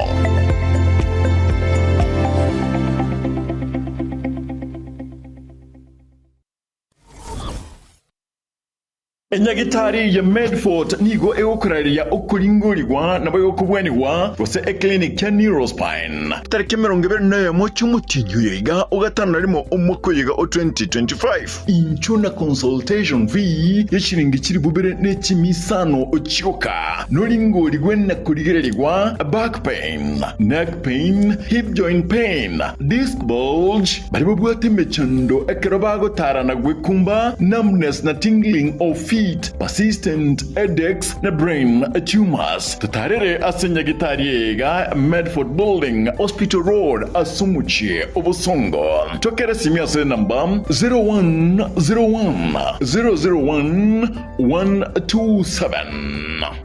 Enyagitari ya Medfort nigo egokorareria okoringorigwa nabo egokobwanigwa gose eclinic ya Neurospine. Tariki 21 chi'omotienyi oyo iga ogatano na rimo omwaka oyo iga o 2025. Inchuo na consultation fee ye chiringi chilifu bibere ne chimi isano chioka. Noringorigwe na korigererigwa back pain, neck pain, hip joint pain, disc bulge, Baria babwate emechando ekero bagotara na gwekumba, numbness na tingling of feet, persistent headaches na brain tumors. Totarere ase nyagitari eye iga Medford Building, Hospital Road ase omochie o Bosongo. Tokere esimi ase enamba 0101 001 127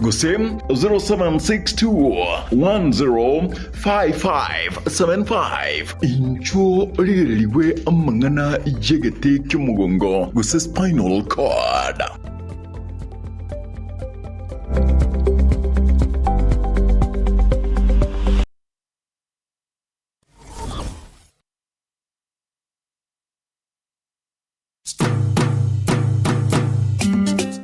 gose 0762 10 5575. Inchuo origererigwe amang'ana y'egete ki'omogongo gose spinal cord.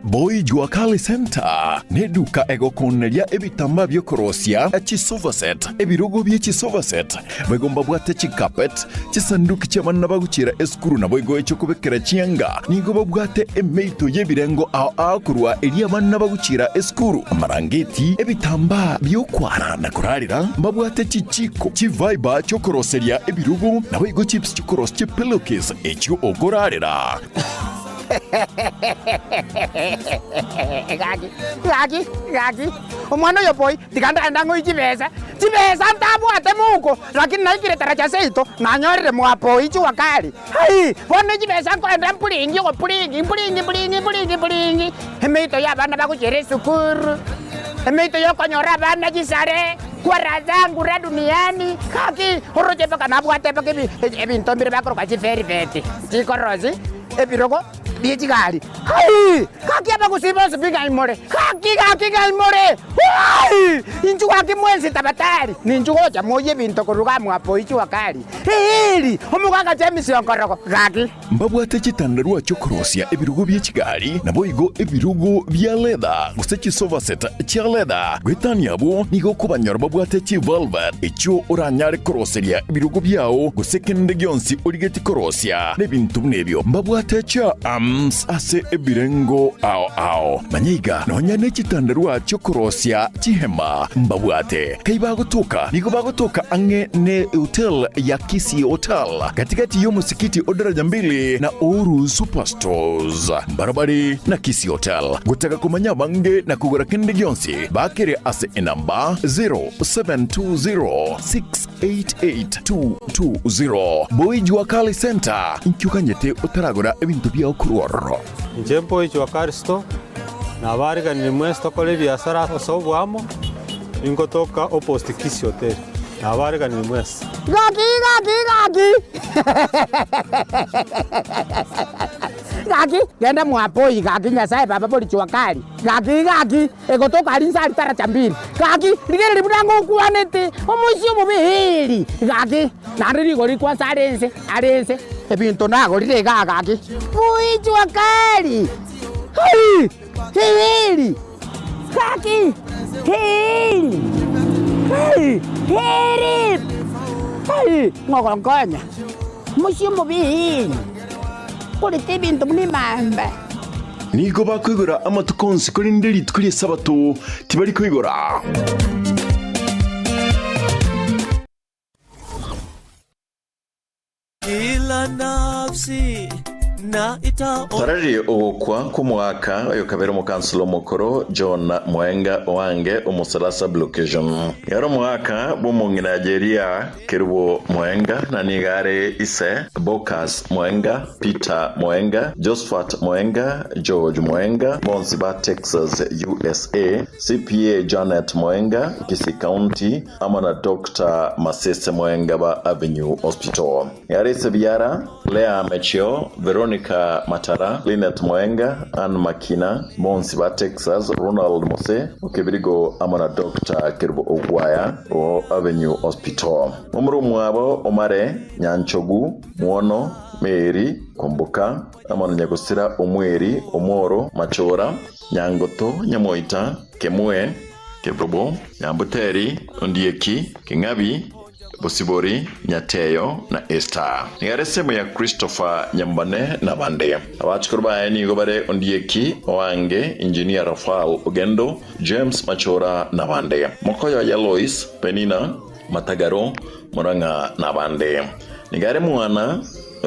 Boy Jua Kali Center neduka egokoneria ebitambaa biokorosia chisofa set, ebirogo bie chisofa set, boigo mbabwate chicarpet, chisanduki chi'abana bagochiera esukuru naboigo echiokobekera chianga. Nigo babwate emeito y'ebirengo ao ao korwa eria abana bagochiera esukuru, amarangeti, ebitambaa biokwara na korarera, mbabwate chichiko, chiviber chiokoroseria ebirogo, naboigo chips chiokorosia chipillowcase echio okorarera. Gaki, gaki, gaki, omwana oyo boi, tiga ndagende ang'oe chibesa, chibesa ntabwate mouko, lakini naikire taraja seito, nanyorire mwa boi jua kali. Ai, bono chibesa nkoenda mpuringi ogopuringi, mpuringi mpuringi mpuringi mpuringi, emeito y'abana bagochiera esukuru, emeito y'okonyora abana chisare, kwara zangu ra duniani, gaki, oroche mpaka nabwate mpaka ebi ebinto mbire bakoroka chivelveti, chikorosi, ebirogo bie chigari. Ai! Gaki abagusii bonsi pi ng'ai more? Gaki, gaki ng'ai more? Ai! Inchuo gaki mwensi tabatari, ninchu gocha moyie ebinto korwa iga mwapo ichua kari. Eeri! Omogaka James Onkorogo, gaki. Mbabwate chitandarua chi'okorosia ebirogo bie chigari, naboigo ebirogo bia leather, gose chisofa set chia leather. Goetania abwo nigo okobanyora babwate chivelvet echio oranyare koroseria ebirogo biao, gose kende gionsi origetie korosia nebinto buna ebio. Mbabwate chia arms ase ebirengo ao ao. Manya iga, nonya ne chitandarua chi'okorosia chihema mbabwate. Kai bagotoka, nigo bagotoka ang'e ne hotel ya Kisii Hotel, gati-gati y'omosikiti o Daraja Mbili na Uhuru Superstores. Mbarabare na Kisii Hotel. Gotaka komanya abange na kogora kende gionsi, bakere ase enamba 0720688220. Boy Jua Kali Centre, inki oganyete otaragora ebinto biao korwa ororo? Inche Boy Jua Kali Store, nabariganirie mwensi tokore ebiasara ase oboamo. Ingotoka opposite Kisii Hotel. Nabareganire mwensi. Gaki, gaki, gaki! Gaki, genda mwapoi, gaki Nyasaye baba bori jua kali. Gaki, gaki, egotoka aria inse aria taracha mbili. Gaki, rigereria buna ngokwanete, omoisia omobe eeri. Gaki, naende rigori kwansa are inse, are inse, ebinto nagorire igaa gaki. Boi jua kali! Hai! Eeri! Gaki! Eeri! Hai! Eeri! Hai! Ng'ogonkonya! Omochie omobe eeri! Korete ebinto buna emamba. Nigo bakoigora amatuko onsi, korende rituko ri'Esabato tibari koigora. Kila nafsi na itaona. Tarari ogokwa kw'omogaka oyo kabere omokansela omokoro John Mwaenga Oange o Mosalasa Sub-location. Ere omogaka bw'omong'ina Jeria Kerubo Mwaenga na nigo are ise Bocas Mwaenga, Peter Mwaenga, Josphat Mwaenga, George Mwaenga, bonsi ba Texas, USA, CPA Janet Mwaenga, Kisii County, amo na Doctor Masese Mwaenga ba Avenue Hospital. Yare ase biara, Leah Mechio, Veronica Matara, Linet Mwaenga, Ann Makina, bonsi ba Texas, Ronald Mose o Kebirigo amo na Doctor Kerubo Ogwaya o Avenue Hospital. Momura omwabo Omare, Nyanchogu, Mwono, Mary, Kwamboka, amo na Nyagosira Omweri, Omworo, Machora, Nyangoto, Nyamoita, Kemue, Kerubo, Nyambuteri, Ondieki, Keng'abi, Bosibori, Nyateyo, na Esther. Nigo are esemo ya Christopher Nyambane na bande. Abachukuru baye nigo bare Ondieki, Oange, Engineer Raphael Ogendo, James Machora na bande. Mokoyo ya Lois, Penina, Matagaro, Murang'a na bande. Nigo are mwana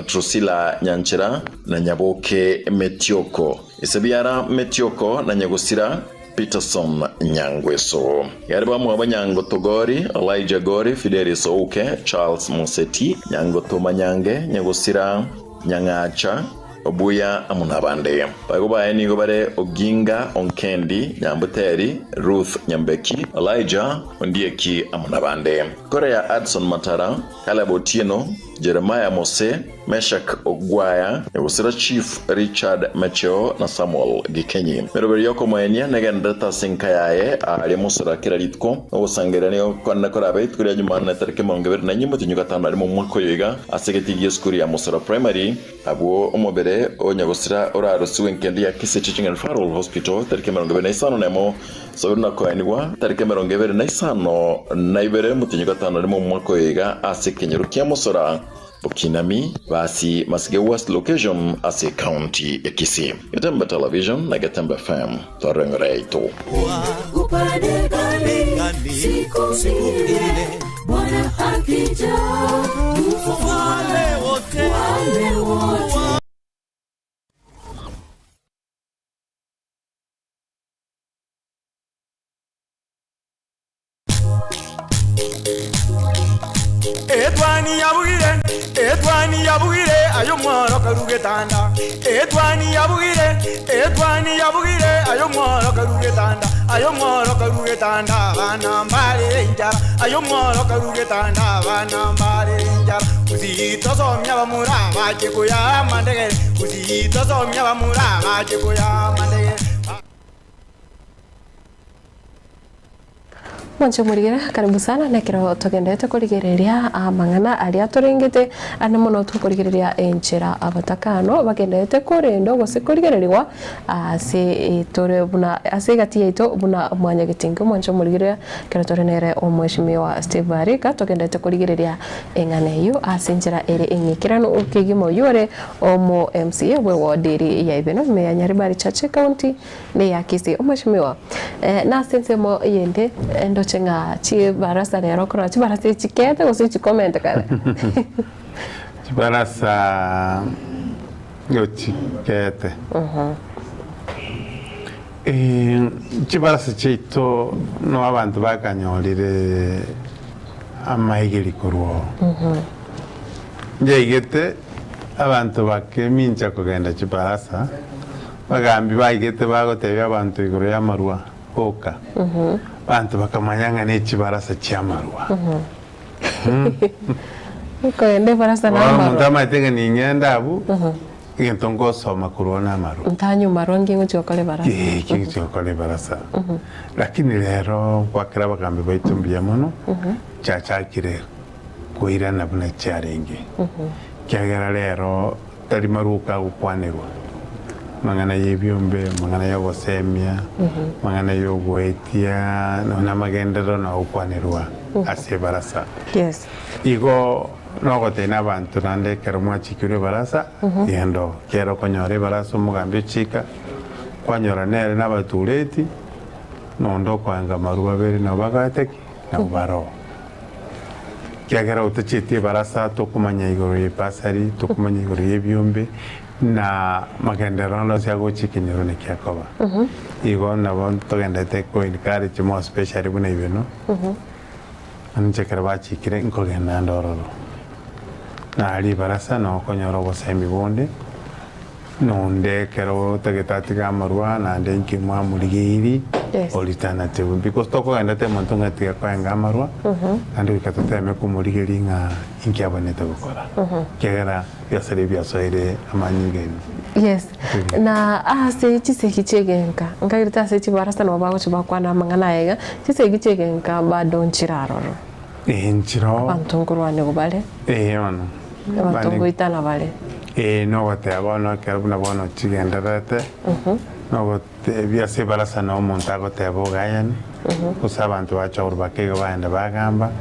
Drusilla Nyanchera na Nyaboke Metioko. Ise biara Metioko na Nyagosira Peterson Nyangweso. Yari bamwabo Nyangoto Gori, Elijah Gori, Fidelis Ouke, Charles Moseti, Nyangoto Manyange, Nyagosira Nyang'acha, Obuya amo nabande. Bago baye nigo bare Oginga Onkendi, Nyambuteri, Ruth Nyambeki, Elijah Ondieki amo nabande. Korea Adson Matara, Caleb Otieno, Jeremiah Mose, Meshak Ogwaya, Nyagosira Chief Richard Mecheo na Samuel Gikenyi. Meroberi yokomoenia negenderete ase enka yaye aria mosora kera rituko ogosangereria nigo kwanene korabe rituko ria Jumanne tariki emerongo ebere na inye omotienyi ogatano arimo omwaka oyo iga ase egetii gia esukuru ya Mosora Primary abwo omobere o Nyagosira orarusigwe enkende ya Kisii Teaching and Referral Hospital tariki emerongo ebere na isano nemo Sabiri na koenigwa tariki emerongo ebere na isano na ibere omotienyi ogatano arimo omwaka oyo iga ase ekenyoro kia Mosora Bokinami, basi Masige West Location ase Ecounty ya Kisii. Getembe Television na Getembe FM twareng'ore yaito. Etwani yabugire, etwani yabugire, aye omworo karue getanda. Etwani yabugire, etwani yabugire, aye omworo karue getanda. Aye omworo karue getanda, abana mbarere enchara. Aye omworo karue getanda, abana mbarere enchara. Gusii tosomia abamura bache koya amandegere, Gusii tosomia abamura bache koya amandegere. Mwanche omorigere, karibu sana nekero togenderete korigereria amang'ana aria torengete ande mono tokorigereria enchera abatakano bagenderete korendwa gose korigererigwa ase tore buna ase egati yaito buna mwanyagetinge. Omwanche omorigereria ekero tore nere omweshimiwa Steve Arika togenderete korigereria eng'ana eyio ase enchera ere eng'ikeranu kegima oyio ore omo MCA bwe ward eri ya Ibeno ime ya Nyaribari Church County Neya Kisii. Omweshimiwa, nase ensemo eyende ndoche ng'a chibarasa rero okorora chibarasa echi chikete gose chikomente kare? Chibarasa nigo chikete. Chibarasa chiaito no abanto bakanyorire amaegeri korwa oo. Njaigete abanto bakemincha kogenda chibarasa. Bagambi baigete bagotebia abanto igoro y'amarwa oka, abanto bakamanya ng'a nechibarasa chi'amarwa. Okogenda ebarasa Bono omonto namarwa. amaete ng'a ning'ende abwo, egento ngosoma korwa oo namarwa. Ntanywa marwa nki ngochia gokora ebarasa. Ee, eki ngochia gokora ebarasa. Lakini rero nkwakera abagambi baito mbuya mono, chiachakire koirana buna chiarenge, ekiagera rero Tari maruko agokwanerwa, amang'ana y'ebiombe, amang'ana y'ogosemia, amang'ana y'ogoetia, nonya namagenderero nagokwanerwa ase ebarasa. Yes. Igo nogotebia na abanto naende ekero mwachikirwe ebarasa, genda oo. Ekero okonyora ebarasa omogambi ochika, kwanyora nere na abatureti, nonde okoenga amarwa babere nabo bagoete ki? Nabo baroo. Ekiagera otachieti ebarasa tokomanya igoro y'ebasari, tokomanya igoro y'ebiombe, na magenderero ande onsi agocha ekenyoro naki akoba. Igo nabo togenderete ko encourage more especially buna ibeno, inche ekero bachikire nkogenda ande ororo. Na ribarasa noo okonyora obosemi bonde, Nonde ekero otagete atige amarwa naende inki mwamorigeiri Yes. alternative because tokogenda te monto ng'a tiga koenga amarwa naende goika toteme komorigeria ng'a inki abwenerete gokora ekiagera ebiasara ebi biasoire amanyinga ime. Yes, na ase chisegi chi'egenka, nkairete ase chibarasa nabo bagochia bakwana amang'ana aya iga, chisegi chi'egenka bado nchire aroro. Ee nchiroo. Abanto nkorwanigwa bare. Ee bono. Abanto ngoitana bare. Ee nogoteba bono ekero buna bono chigendererete, nogotebia ase ebarasa noo omonto agoteba ogayane, gose abanto bacha korwa bakeigo bagenda bagamba,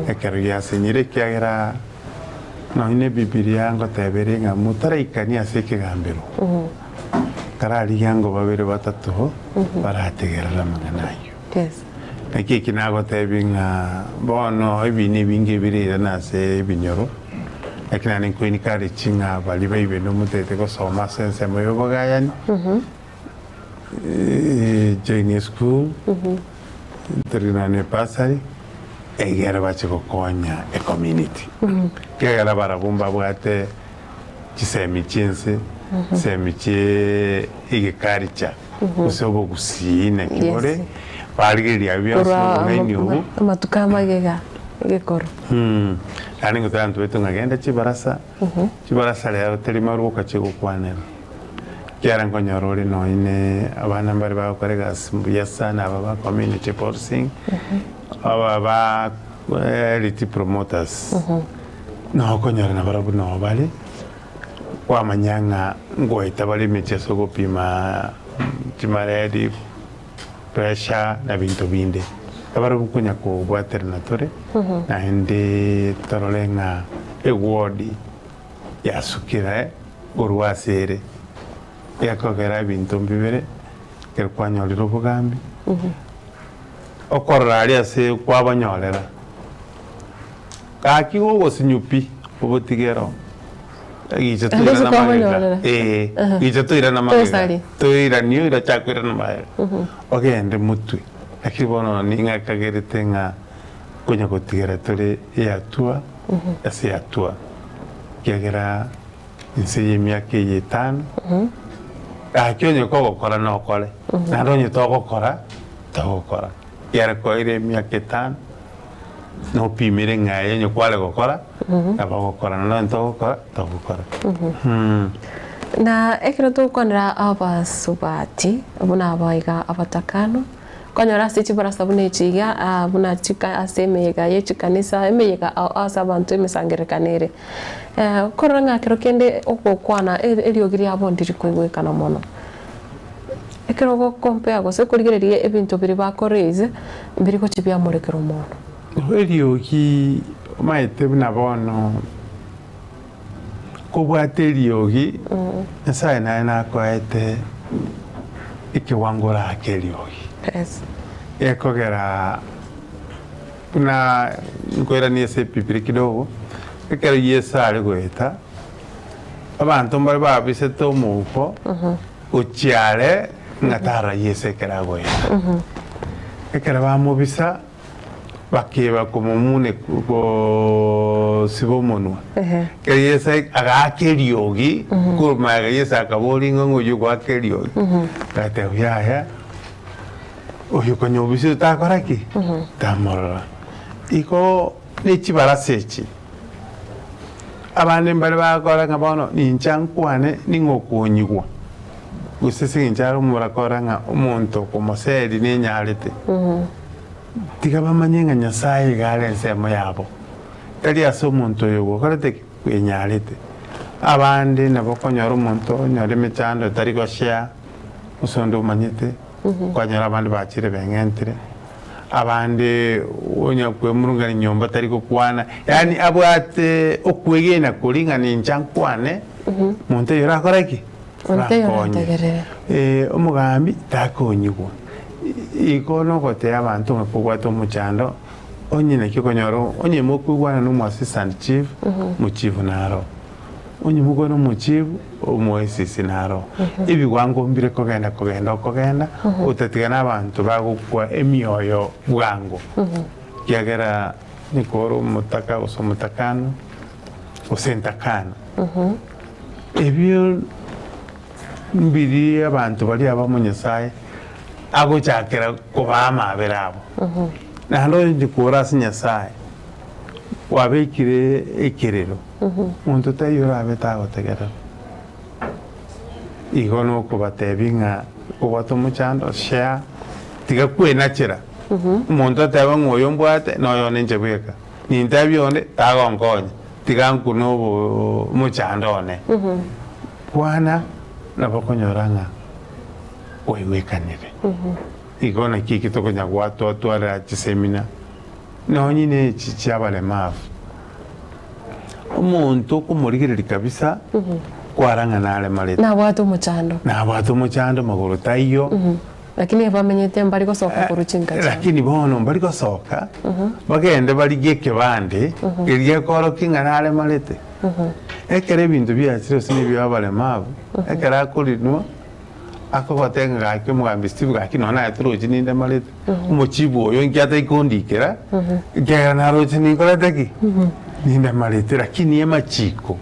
ekero giasinyire ekiagera nonye na ebibilia ngoteba ere ng'a motaraikania ase ekegambero, kararigia ngo babere batato barategerere amang'ana ayio. Naki eki nagotebie ng'a bono ebiina ebinge ebire irana ase ebinyoro, naki naende nkoencourage ng'a baria baibene omotete gosoma ase ensemo ya obogayani, join eschool, tori nonya na ebursary, egere bache gokonya ecommunity. Ekiagera barabwo mbabwate chisemi chi'ense, chisemi chie egeculture. gose obogusii naki Yes. bore, barigereria abwo bionsi Korwa obong'aini obwo. amatuko amagega egekoro. Yaani ngoteba abanto baito ng'a genda chibarasa, chibarasa rero teri maruoka chigokwanera, ekiagera nkonyora ore nonye ne abana mbare bagokora egasi mbuya sana aba ba community policing, aba ba health promoters, nokonyora nabarabwo noo bare. Kwamanya ng'a ngoeta bare emechie ase ogopima chimareri, pressure na binto binde. Abarabwo konya kobwaterana tore naende torore ng'a eward yasukire korwa ase ere gekogera ebinto mbibere ekero kwanyorire obogambi, okorora aria ase kwabanyorera Gaki gogosinyu pi, obotige ero. Gicha Ase toirana magega. kwabanyorera. Ee, Aha. gicha toirana magega. Tosari. Toirani oira chakoirana magega. Ogende motwe. Lakini bono ning'akagerete ng'a konya gotigera tore eatua. ase ehatua, ekiagera inse y'emiaka eye etano, gaki onye kogokora nokore, naende onye togokora, togokora. Ekiagera kwaeire emiaka etano, nopimire ng'a aye onye kware gokora, nabo ogokora, naende onye togokora, togokora. Na ekero togokwanera abasubati buna aba iga abatakano, Okonyora ase chibarasa buna echi iga, buna chika ase emeyega ye chikanisa, emeyega ao ase abanto emesangererekano ere. Okorora ng'a ekero kende ogokwana eriogi riabo ndiri koigwekana mono. Ekero ogocompare gose korigereria ebinto biria bakoraise, mbiri gochia biamorekera omonto. Eriogi omanyete buna bono Kobwate eriogi, Nyasae naye nakoete ekewango orake eriogi. Gekogera buna nkoiranie ase Ebibilia kidogo, ekero Yeso are goeta, abanto mbare babisete omouko gochia are ng'a tarora Yeso ekero agoeta. Ekero bamobisa. Bakeba komomune gosiba omonwa. Ekero Yeso agaaka eriogi, korwa magega Yeso akaboria ng'a ng'o oyio ogoaka eriogi? Agateba, Yaya, oyo konya obisire takora ki? Tamorora. Igo ne chibarasa echi, abande mbare bagokora ng'a bono ninche nkwane ning'o okonyigwa, gose ase eng'encho are omorakora ng'a omonto okomoseri nenyarete. Tiga bamanye ng'a Nyasae iga are ensemo yabo, tari ase omonto oyo gwakorete ki? Bwenyarete. Abande nabo okonyora omonto onyore emechando etari goshare, gose onde omanyete, kwanyora abande bachire beng'entire, abande onya kwemurungania nyomba tari gokwana, yaani abwate okwegena koria ng'a ninche nkwane, monto oyo orakore ki? Monto oyo Orankonye. orantegerere. Omogambi takonyigwa. Igo nogotebia abanto ng'a kobwate omochando, onye naki okonyora onye mokoigwana na omo assistant chief, omochief naro, onye mokoigwana na omochief, omo ACC naro. Ebiwango mbire kogenda kogenda okogenda, otatiga na abanto bagokwa emioyo bwango, ekiagera nigo ore omotaka gose omotakano, gose entakana. Ebio Mbirie abanto baria abamo Nyasae agochakera kobaa amabera abo. Naende onye kore ase Nyasae kwabekire ekerero, monto taiyo orabe tagotegerera. Igo nokobatebia ng'a kobwate omochando, share, tiga kwenachera. Omonto atebe ng'a oyo mbwate na oyo one inche bweka, nintebie onde tagonkonya, tiga nkune obo omochando one. Kwana nabo okonyora ng'a kwaigwekanire. Igo naki eki tokonya gwatwatwarera chisemina nonye ne echi chi'abaremavu. Omonto okomorigereria kabisa kwara ng'a naremarete. Nabwate omochando. Nabwate omochando magoro taiyo. Lakini bamenyete mbari gosoka korwa chinka chiabo. Lakini bono mbari gosoka bagende barigie ekebande keria gekorokia ng'a naremarete. Ekero ebinto biachire gose nebia abaremavu, ekero akorinwa, akogoteba ng'a gaki omogambi Steve gaki nonya naye torochi nindemarete, omochibu oyo inki atari kondikera, ekiagera naroche ninkorete ki? Nindemarete. Lakini amachiko,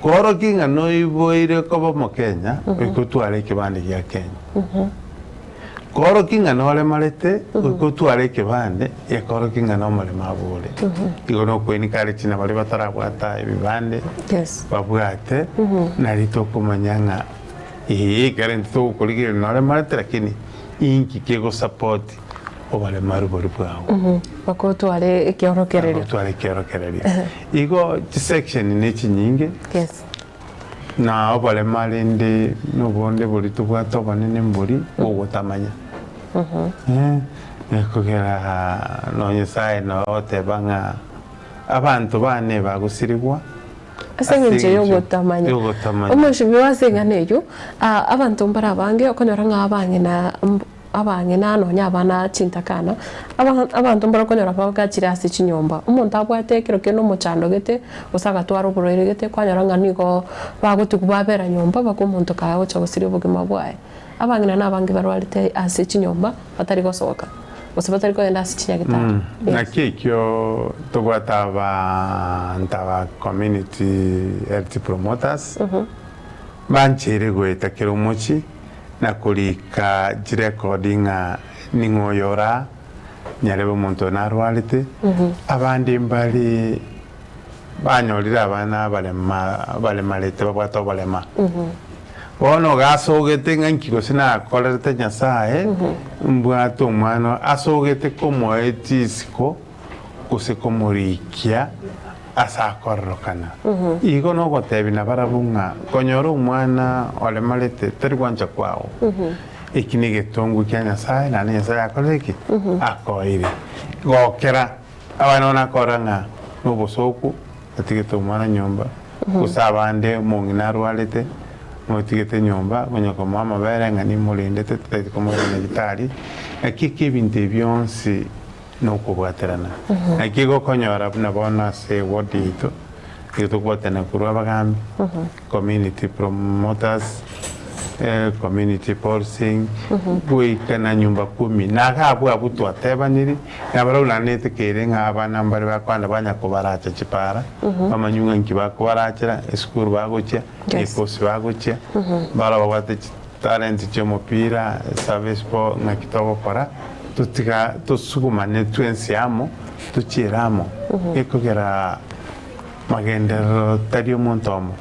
koorokia ng'a noiboire koba omokenya, goika otware ekebande gia Kenya. Koorokia ng'a noremarete, goika otware ekebande gekoorokia ng'a nomoremabu ore. Igo nokweni kare china baria batarabwata ebibande, babwate, nari tokomanya ng'a ee ekero intwe togokorigereria noremarete lakini inki kegosupport oboremaru boria bwao. Mpaka otware ekiorokererio. Mpaka otware ekiorokererio. Igo chisection nechinyinge. Na oborema rende nobonde boria tobwate obonene mbori bw'ogotamanya. Ekogera no Nyasaye noo ogoteba ng'a abanto bane bagosirigwa Ase eng'encho y'ogotamanya. y'ogotamanya. Omosubio ase eng'ana eyio, abanto mbare abange okonyora ng'a abang'ina Abang'ina nonya abana chintakana, abanto mbare okonyora bagachire ase chinyomba. Omonto abwate ekero kende omochando gete, gose agatwara oborwaire gete, kwanyora ng'a nigo bagotigwa babera nyomba mpaka omonto kagocha gosiria obogima bwaye. Abang'ina na abange barwarete ase chinyomba batari gosoka. gose batari kogenda ase chinyagitari. Yes. Naki ekio tobwate abanto aba community health promoters bancheire goeta kera omochie na korika chirekodi ng'a ning'o oyo ora nyarebe omonto oyo narwarete, abande mbare banyorire abana abarema baremarete babwate oborema. Bono iga asogete ng'a inki gose nakorerete Nyasaye, mbwate omwana asogete komoa etisiko gose komorikia ase akororokana. Igo nogotebia nabarabwo ng'a konyora omwana oremarete tari gwancha kwao. Eki negetongu kia Nyasaye naende Nyasaye akorire ki? Akoeire. Gokera abana bono akorora ng'a nobosooku otigete omwana nyomba, gose abande omong'ina arwarete motigete nyomba konya komoa amabere ng'a nimorendete totagete komoira nyagitari. Naki eke ebinto ebi bionsi nokobwaterana. Naki egokonyora buna bono ase eward yaito, nigo tokobwaterana korwa abagambi, community promoters, community policing, goika na nyumba kumi. Na iga abwo abwo twatebaniri, nabarabwo naende netekeire ng'a abana mbare bakoenda banya kobaracha chipara, bamanywe ng'a inki bakobarachera, esukuru bagochia, ekosi bagochia, mbaro babwate chitalent chia omopira, service bo ng'aki togokora, totiga tosugumane twensi amo, tochiere amo, ekogera magenderero tari omonto omo,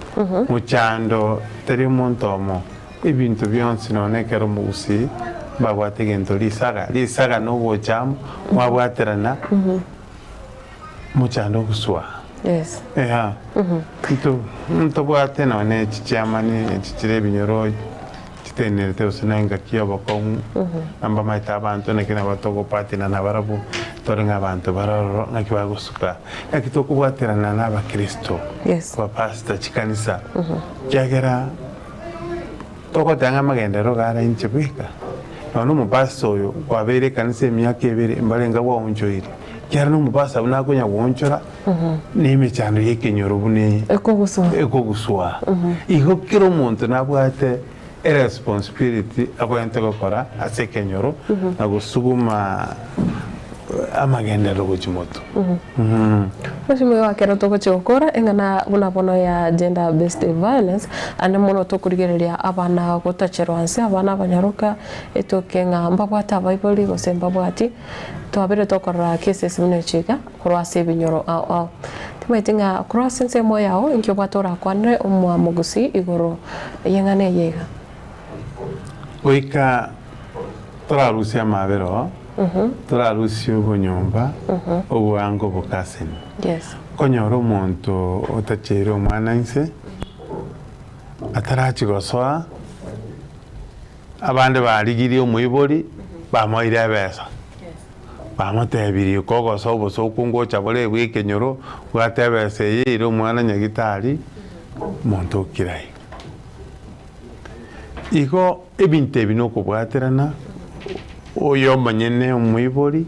mochando tari omonto omo, ebinto bionsi nonya ekero omogusii mbabwate egento risaga, risaga na ogocha amo, mwabwaterana mochando ogoswa. Yes. Eeh, nto ntobwate nonya echi chiamani echi chire ebinyoro chitenerete gose na engaki ya obokong'u, na mbamaete abanto naki nabo togopatina nabarabwo, tore ng'a abanto bare ororo ng'aki bagosuka, naki tokobwaterana na abakristo, Yes. abapastor, chikanisa, ekiagera togoteba ng'a amagenderero iga are inche bweka, nonya omopastor oyo kwabeire ekanisa emiaka ebere mbarenge gwaonchoire, ekiagera na omopastor buna akonya goonchora na emechando ya ekenyoro buna eye Ekoguswa. ekoguswa. Igo kera omonto nabwate eresponsibility abwenerete gokora ase ekenyoro na gosuguma amagenderero gochia motwe. Mheshimiwa ekero togochia gokora eng'ana buna bono ya gender based violence ande mono tokorigereria abana gotacherwa nse abana abanyaroka etoke ng'a mbabwate abaibori gose mbabwati twabere tokorora cases buna echi iga korwa ase ebinyoro ao ao. Timanyeti ng'a korwa ase ensemo yao inki obwate orakwanere omwamogusi igoro y'eng'ana eye iga. Goika torarusie amabera oo, torarusie obonyomba, oboango obokaseni. Yes. Okonyora omonto otacheire omwana inse, atarachi gosoa, abande barigirie omoibori, bamoeire ebesa. Bamotebirie, Kogosa obosooku ngocha bore bw'ekenyoro, bwate ebesa eye eire omwana nyagitari, omonto okire aiga. Igo ebinto ebi nokobwaterana, oyo omonyene omoibori,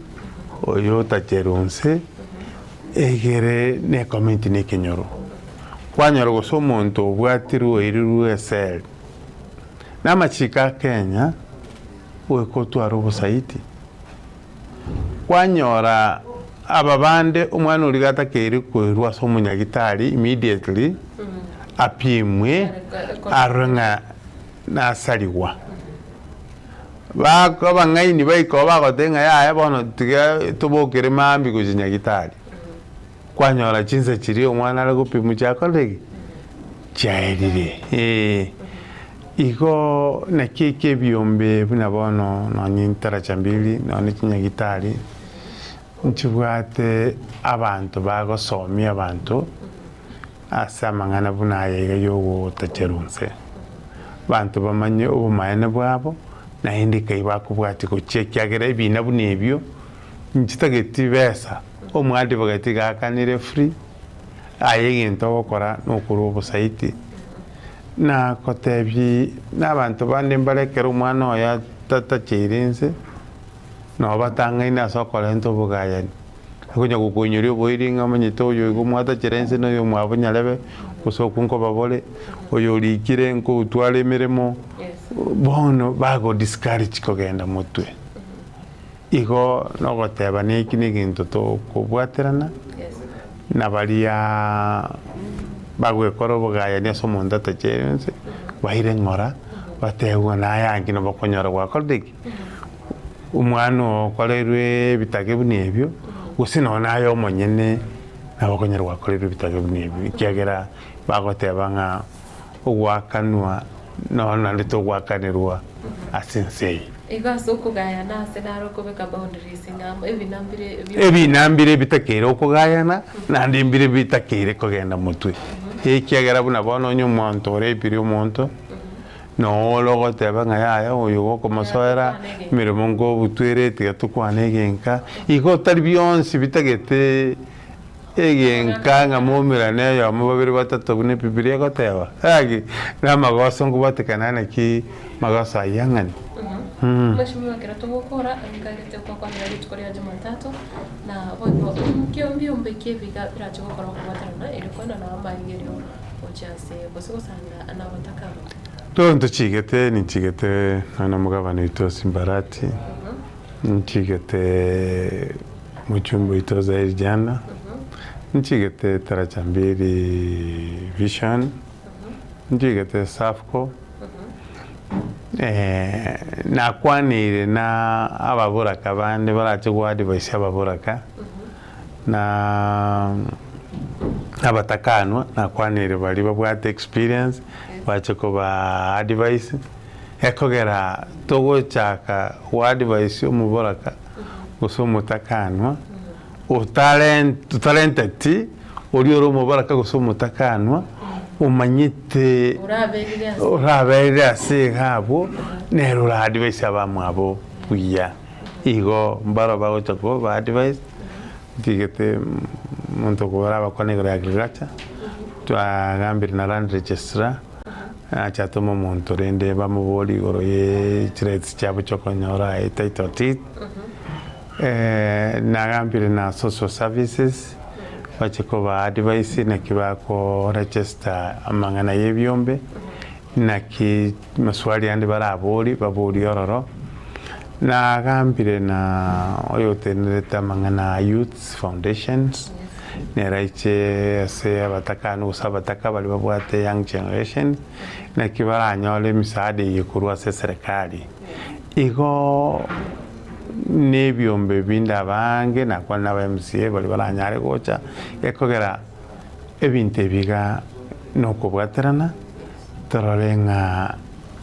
oyo otacherwa nse, egere ne ecommunity na ekenyoro. Kwanyora gose omonto obwatirwe oirirwe eseli, na amachiko a Kenya, goika otware obosaiti. Kwanyora aba bande omwana oria gatakeire koirwa ase omonyagitari immediately apimwe arore ng'a nasarigwa. Bako abang'aini baika oo bagoteba ng'a yaya bono tiga tobokere maambia gochia nyagitari. Kwanyora chinsa chiria omwana are gopimwa chiakorire ki? Chiaerire eeh. Igo naki eke ebiombe buna bono nonye intaracha mbili nonye chinyagitari nchibwate abanto bagosomia abanto ase amang'ana buna aya iga yogotacherwa nse. Abanto bamanye obomaene bwabo naende kai bakobwatia gochia ekiagera ebina buna ebio nchitageti besa, omoadvocate iga akanire free, aye egento ogokora nokorwa obosaiti. Nagotebi nabanto bande mbare ekero omwana oye atatacheire inse, nabo batang'aine ase okorenta obogayani. Akonya gokoinyoria oboiri ng'a omanyete oyo igo mwatachere inse na oyo omwabo nyarebe, gose okwo nkobabore, oyo orikire nkotwara emeremo, bono bago discourage kogenda motwe. Igo nogoteba neki negento tokobwaterana na baria bagwekora obogayani ase omonto atachere inse, baire ng'ora, batebwe naye anki nabo okonyora gwakorire ki? Omwana oo okorerwe ebitake buna ebio, gose nonye naye omonyene nabo okonyora gwakorerwe ebitake buna ebio, ekiagera bagoteba ng'a ogoakanwa nonya naende togoakanerwa ase ense eye. Igo ase okogayana ase naro okobeka boundaries ng'a ebina mbire bio. Ebina mbire bitakeire okogayana, naende mbire bitakeire kogenda motwe. Ekiagera buna bono onye omonto orepire omonto, noo ore ogoteba ng'a yaya oyo gokomosoera emeremo nkobutwere tiga tokwane egenka, igo tari bionsi bitagete Egenka ng'a moumerane oyomo, babere, batato, buna Ebibilia egoteba, gaki namagoso nkobwatekana naki magoso ayio ang'ani. Mweshimiwa ekero togokora nkagete gokwanera rituko ria Jumatatu na boigo nkio mbiombe ki ebiga birache gokora okobwaterana erio koenana amarigerio gochia ase gose gosanga nabataka aba. Rero ntochigete ninchigete nonya omogabane oito Simbarati, Nchigete mochumba oito Zairi Jana, nchigete Taracha Mbili Vision, nchigete Safco, nakwanire na ababoraka bande barache go advise ababoraka, na abatakanwa nakwanire baria babwate experience bache koba advise. Ekogera togochaka goadvise omoboraka gose omotakanwa otarenteti oria ore omoboraka gose omotakanwa omanyete oraberire ase iga abwo nere ora advise abamwabo buya. Igo mbaro bagocha koba advise ntigete omonto okobara abakwana igoro ya agriculture twagambire na land registrar. Ache atome omonto rende bamoborie igoro ye chirights chiabo chiokonyora etitle deed, nagambire na social services bache kobaa advice naki bako register amang'ana ya ebiombe, naki maswali ande baraborie baborie ororo. Nagambire na oyotenerete amang'ana a youths foundations, nere aiche ase abatakani gose abataka baria babwate young generation, naki baranyore emisaada eye korwa ase eserekari. Igo na ebiombe binde abange nakwane na aba MCA baria baranyare gocha, gekogera ebinto ebi iga nokobwaterana torore ng'a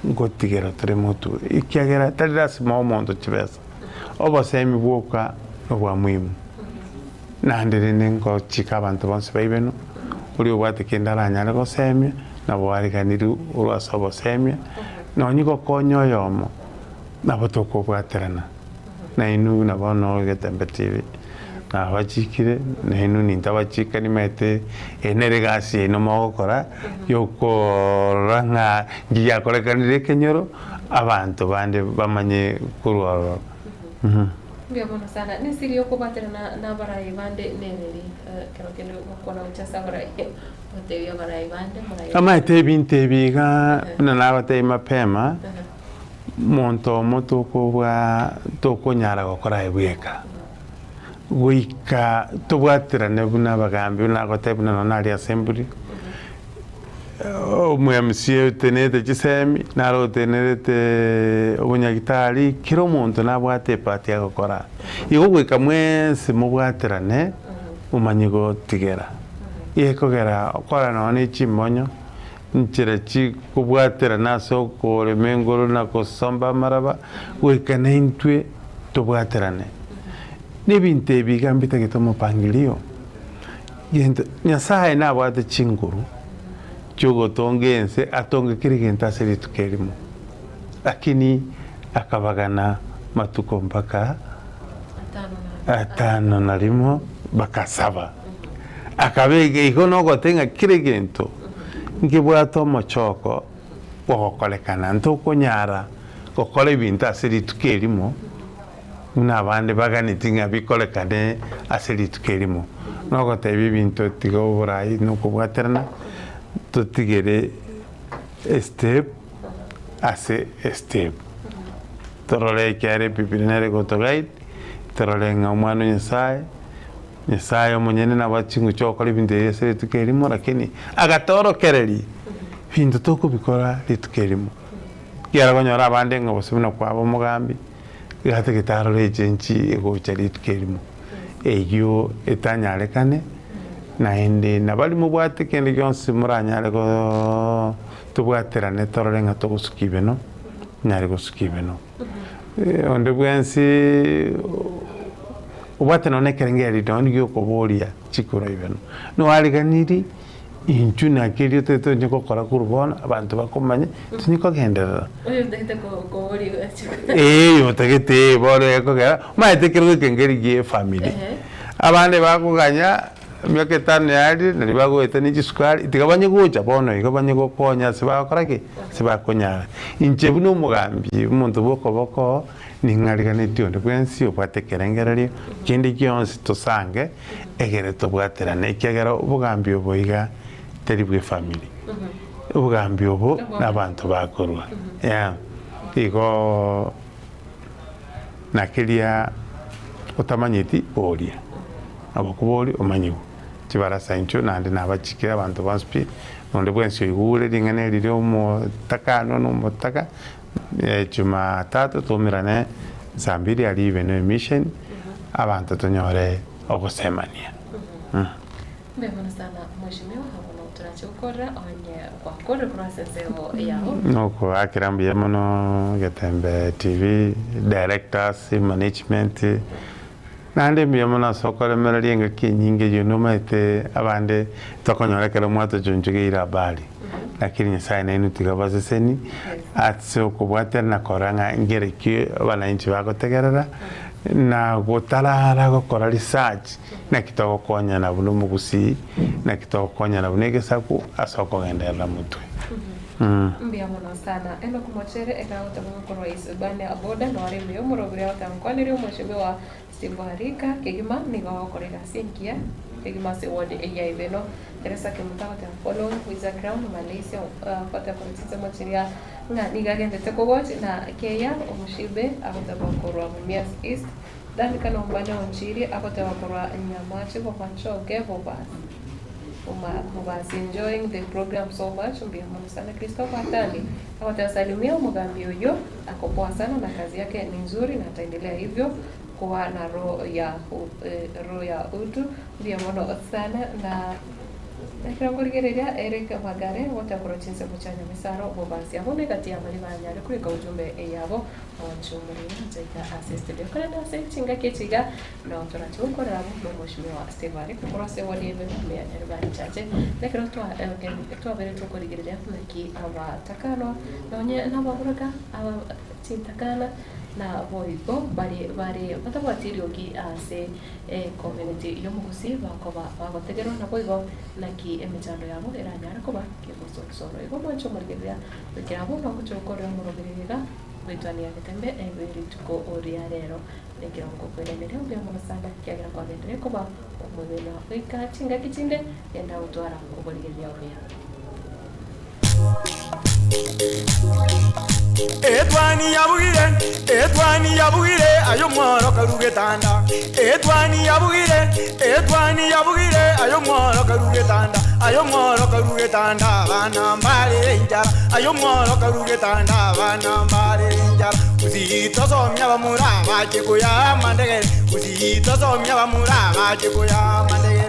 ngotigera tore motwe, ekiagera tari lasima omonto chibesa, obosemi bwoka nobwa muhimu. Naende rende ngochika abanto bonsi baibenwe, oria obwate kende aranyare gosemia, nabo ariganirwe korwa ase obosemia, nonye gokonya oyomo, nabo tokobwaterana. Nainwe buna bono Getembe TV, nabachikire, nainwe nintabachika nimaete eye nere egasi yaino mogokora, yokoorora ng'a nki giakorekanire ekenyoro, abanto bande bamanye korwa ororo. Mbuya mono sana. Nesiri yokobwaterana nabarai bande nereri? Ekero kende gokwana gochia ase abarai, gotebia abarai bande morai. Amaete ebinto ebi iga buna nagotebia mapema, monto omo tokobwa tokonyara gokora aye bweka, goika tobwaterane buna abagambi buna nagotebia buna nonye naria assembly, Omo-MCA otenerete chisemi, naro otenerete obonyagitari, kera omonto nabwate epart agokora. Igo goika mwensi mobwaterane momanye gotigera. Gekogera okora nonye ne chimonyo, nchera chikobwaterana ase okorema engoro na gosomba amaraba, goika naintwe tobwaterane. Na ebinto ebi iga mbitagete omopangilio. Gento, Nyasae nabwate chinguru chi'ogotonga ense atonge kera egento ase rituko erimo, lakini akabagana matuko mpaka atano na rimo mpaka saba. Akabeka igo nogote ng'a kera egento nkebwate omochoko bw'ogokorekana, ntokonyara gokora ebinto ase rituko erimo. Buna abande baganeti ng'a bikorekane ase rituko erimo, nogotebia ebinto tiga oborai na okobwaterana, totigere estep ase estep. Torore ekiagera ebibilia nere egotoguide. Torore ng'a omwana o Nyasaye, Nyasaye omonyene nabwate chinguru chia gokora ebinto ebi ase rituko erimo, lakini agatorokereria ebinto tokobikora rituko erimo. Ekiagera okonyora abande ng'a gose buna kwaba omogambi, iga atagete arore echenchi egocha rituko erimo, eyio etanyarekane, naende nabari mobwate kende gionsi moranyare goo tobwaterane torore ng'a togosukia ibeno, tonyare gosukia ibeno. Onde bwensi obwate nonye na ekerengererio nonye gia okoboria chikura ibeno, noariganirie intwe naki erio totagete tonye gokora korwa bono abanto bakomanye tonye kogenderera. Eeh oyotagete bono ekogera omanyete ekero gekengeri gie efamiri, abande bakoganya emiaka etano yaerire nario bagoeta ne chisukari, tiga banye gocha bono iga banye gokonya ase bagokora ki? Ase bakonyara. Inche buna omogambi, omonto bwa okoboko, ning'ariganetie onde bwensi obwate ekerengererio kende gionsi tosange egere tobwaterane ekiagera obogambi obo iga teri bwa efamiri, obogambi obo na abanto bakorwa yeah. Igoo na keria otamanyeti boria, nabo okoboria omanyigwe. Chibarasa inchuo naende nabachikire abanto bonsi pi, nonde bwensi oigure ring'ana eri ria omotakano na omotaka, Jumatatu twaumerane saa mbiri aria ibe ne emission, abanto tonyore ogosemania. Mbuya mono sana mheshimiwa, abwo nabo torache gokorera onye gwakorire korwa ase ensemo yao. Nokoakera mbuya mono Getembe TV, directors, management, naende mbuya mono ase okoremereria engaki enyinge eyio nomaete abande tokonyora ekero mwatochunchugeire habari, lakini Nyasaye nainwe tiga abaseseni ase okobwaterana na korora ng'a nkere ki abananchi bagotegerera na gotarara gokora research. Naki togokonyana buna omogusii, naki togokonyana buna egesaku ase okogenderera motwe. Mbuya mono sana. Enock Mochere ekero agoteba ng'a korwa Isibania boda noare ime y'omorobiri agoteba nkwanerie omweshimiwa Steve Harika kegima nigo agokora egasi engiya kegima ase ward eye ya Ibeno. Teresa Kemunto agoteba following Hwiza Crown Malaysia goteba korwa chinsemo chiria ng'a nigo agendete kogochi na Keya Omoshibe agoteba korwa Mumias East. Danika nombane onchirie, agoteba korwa Nyamache Bomachoge Bobasi. Bobasi enjoying the program so much mbuya mono sana Christopher Atandi agoteba salimia omogambi oyio ako poa sana na kazi yake ni nzuri na ataendelea hivyo kuwa na roho ya roho ya utu mbuya mono sana na Ekero nkorigereria Eric Magare gocha korwa chinsemo chia Nyamisaro Bobasi abwo negati ya baria banyare korika ujumbe yabo Mwanche omorero nchaika ase estudio korende ase chingaki echi iga nao torache gokorera abwo nomweshimiwa Steve Ariko korwa ase eward ya Ibeno ime ya Nyaribari Chache. Na ekero twa twabeire tokorigereria naki abatakanwa nonye nababoraka aba chintakana na boigo bare bare batabwati eriogi ase ecommunity yomogusii bakoba bagotegerwa naboigo naki emechando yabo eranyare koba kegosonsoro. Igo mwanche omorigereria goikera abwo nogocha gokorera omoroberio iga. Goetania getembe ebe rituko ria rero nekerongo kweremeria mbuya mono sana, ekiagera kwagenderire koba omwegenwa goika chingaki chinde, genda gotwara oborigereria obuya. Etwani yabugire, etwani yabugire, aye omworo karue getanda. Etwani yabugire, etwani yabugire, aye omworo karue getanda. Aye omworo karue getanda, abana mbare enchara. Aye omworo karue getanda, abana mbare enchara. Gusii tosomia abamura bache koya amandegere, Gusii tosomia abamura bache koya amandegere.